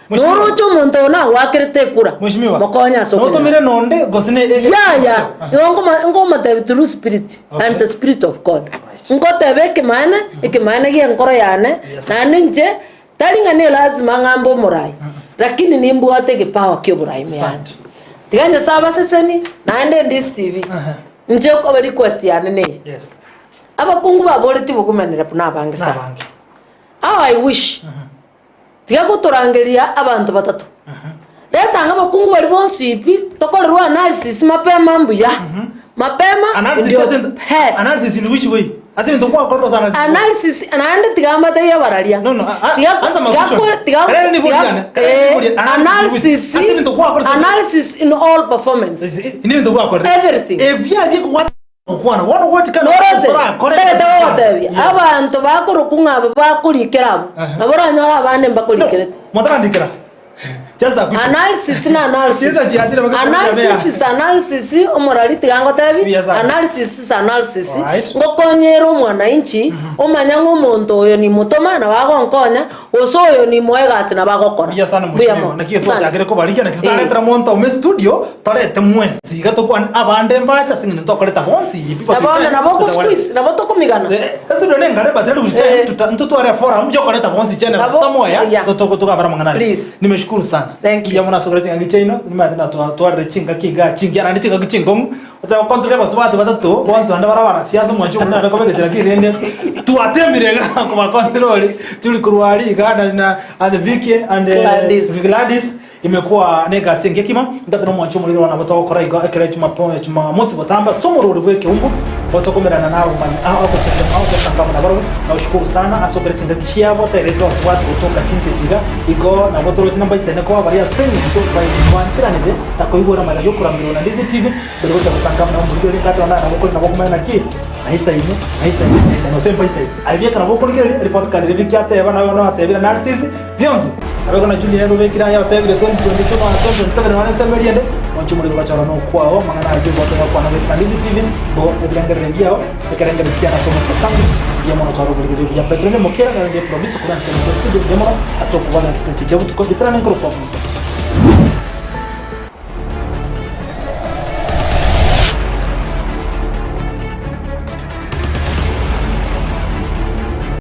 noroche omonto oyo nagoakerete ekura, Mheshimiwa, mokonye ase notomire okonyora. nonde gose ne Yaya, igo nkoma- nkomotebia through spirit and the spirit of God. Nkoteba ekemaene, ekemaene gia enkoro yane, naende inche, tari ng'a ne lazima ng'ambe omorai, lakini nimbwate egepawa kia oborai ime yane. Asante. Tiga Nyasae abasesenie, naende Ndizi TV, inche okoba request yane neye. Yes. Abakungu baboretie obogumanera buna abange sana. Nabange. How I wish tiga gotorangeria abanto batato. Reta ang'e abakungu baria bonsi pi tokorerwe analysis mapema mbuya. Mapema Analysis ndio ase ento- best. analysis in which way? Ase ebinto gwakorire ase analysis. Analysis naende tiga mbatebie abararia. No, no, a- a- Tiga- answer my tiga question. ko- tiga- Karere ni tiga- boriane, karere ni eh, boriane. Analysis in which- analysis ase ebinto gwakorire ase- analysis in all performance. Ase- ne ebinto gwakorire. Everything. Ebia bikogwata. Gokwana bono gwatikana Norose, orakore ntagete gogotebia, Yes. abanto bakorokwa ng'a aba bakorikera abwo, nabo oranyore abande mbakorikerete. Motarandikera. Just a quick. Analysis na analysis. Chinsa chiachire baka Analysis is analysis, omorari tiga ngotebi, Yes, sir. analysis is analysis. Alright. Ngokonyera omwananchi, omanya ng'a omonto oyo nimotoma nabo agonkonya, Gose oyo nimoe egasi nabo agokora. Mbuya sana Mbuya mheshimiwa. mono. Naki ase Asante. ochakire kobarigia naki Eh. totaretera monto ome studio torete mwensi iga tokwane abande mbache ase eng'encho ntokoreta bonsi ibi Na bono nabo ogosqueeze, nabo tokomigana. Studio nengare but rero Eh. ntotware forum yokoreta bonsi general Nabo- somewhere yeah. tokabara amang'ana aria. Please. Nimeshukuru sana. Thank you. Mbuya mono ase okoreta chingaki chiaino nimanyete natwarire chingaki igaa chingiya naende chingaki chinkong'u Gochaka gokontrola abasubati batato, bonsi bande bare abanasiasa omwancho omonene abe kobegetera ki rende twatemire iga kobakontrol turi korwa aria iga na na and Vicky and eh, Gladys. Gladys imekuwa na egasi engiya kima ngate na omwancho omorero nabo togokora iga ekero Jumapo Jumamosi gotamba ase omorori bwa ekeumbu gotokomerana na abamani agochesa nabarobwo nagoshukuru sana ase okore chingaki chiabo terete abasubati gotoka chinse echi iga igo nabo toroche namba isene koba baria ase eng'encho baancheranete na koigwera amang'ana y'okoramerwa na Ndizi TV Mbere gocha gosanga buna omorwoti oria nkateba nare nabo nabo okomanya naki naisaine naisaine naisaine gose mpaisaine. Aye bieka nabo okorigereria report card eria Vicky ateba naye bono atebire analysis bionsi. Nabo ekero na Julia nere obekire aye otebire 2022 nonya 2027 nonya ensemo eria ende mwanche omorero ogachora nokwao amang'ana ayio obwate gokwana goetera Ndizi TV bo ebirengererio biao ekerengererio kiane ase omonto asange mbuya mono tware oborigereria buya. Petero ne Mokera nere ndiye producer korwa ensemo ya studio mbuya mono ase okobana chinsa echi chia botuko. Getera nenkorokwa Musa.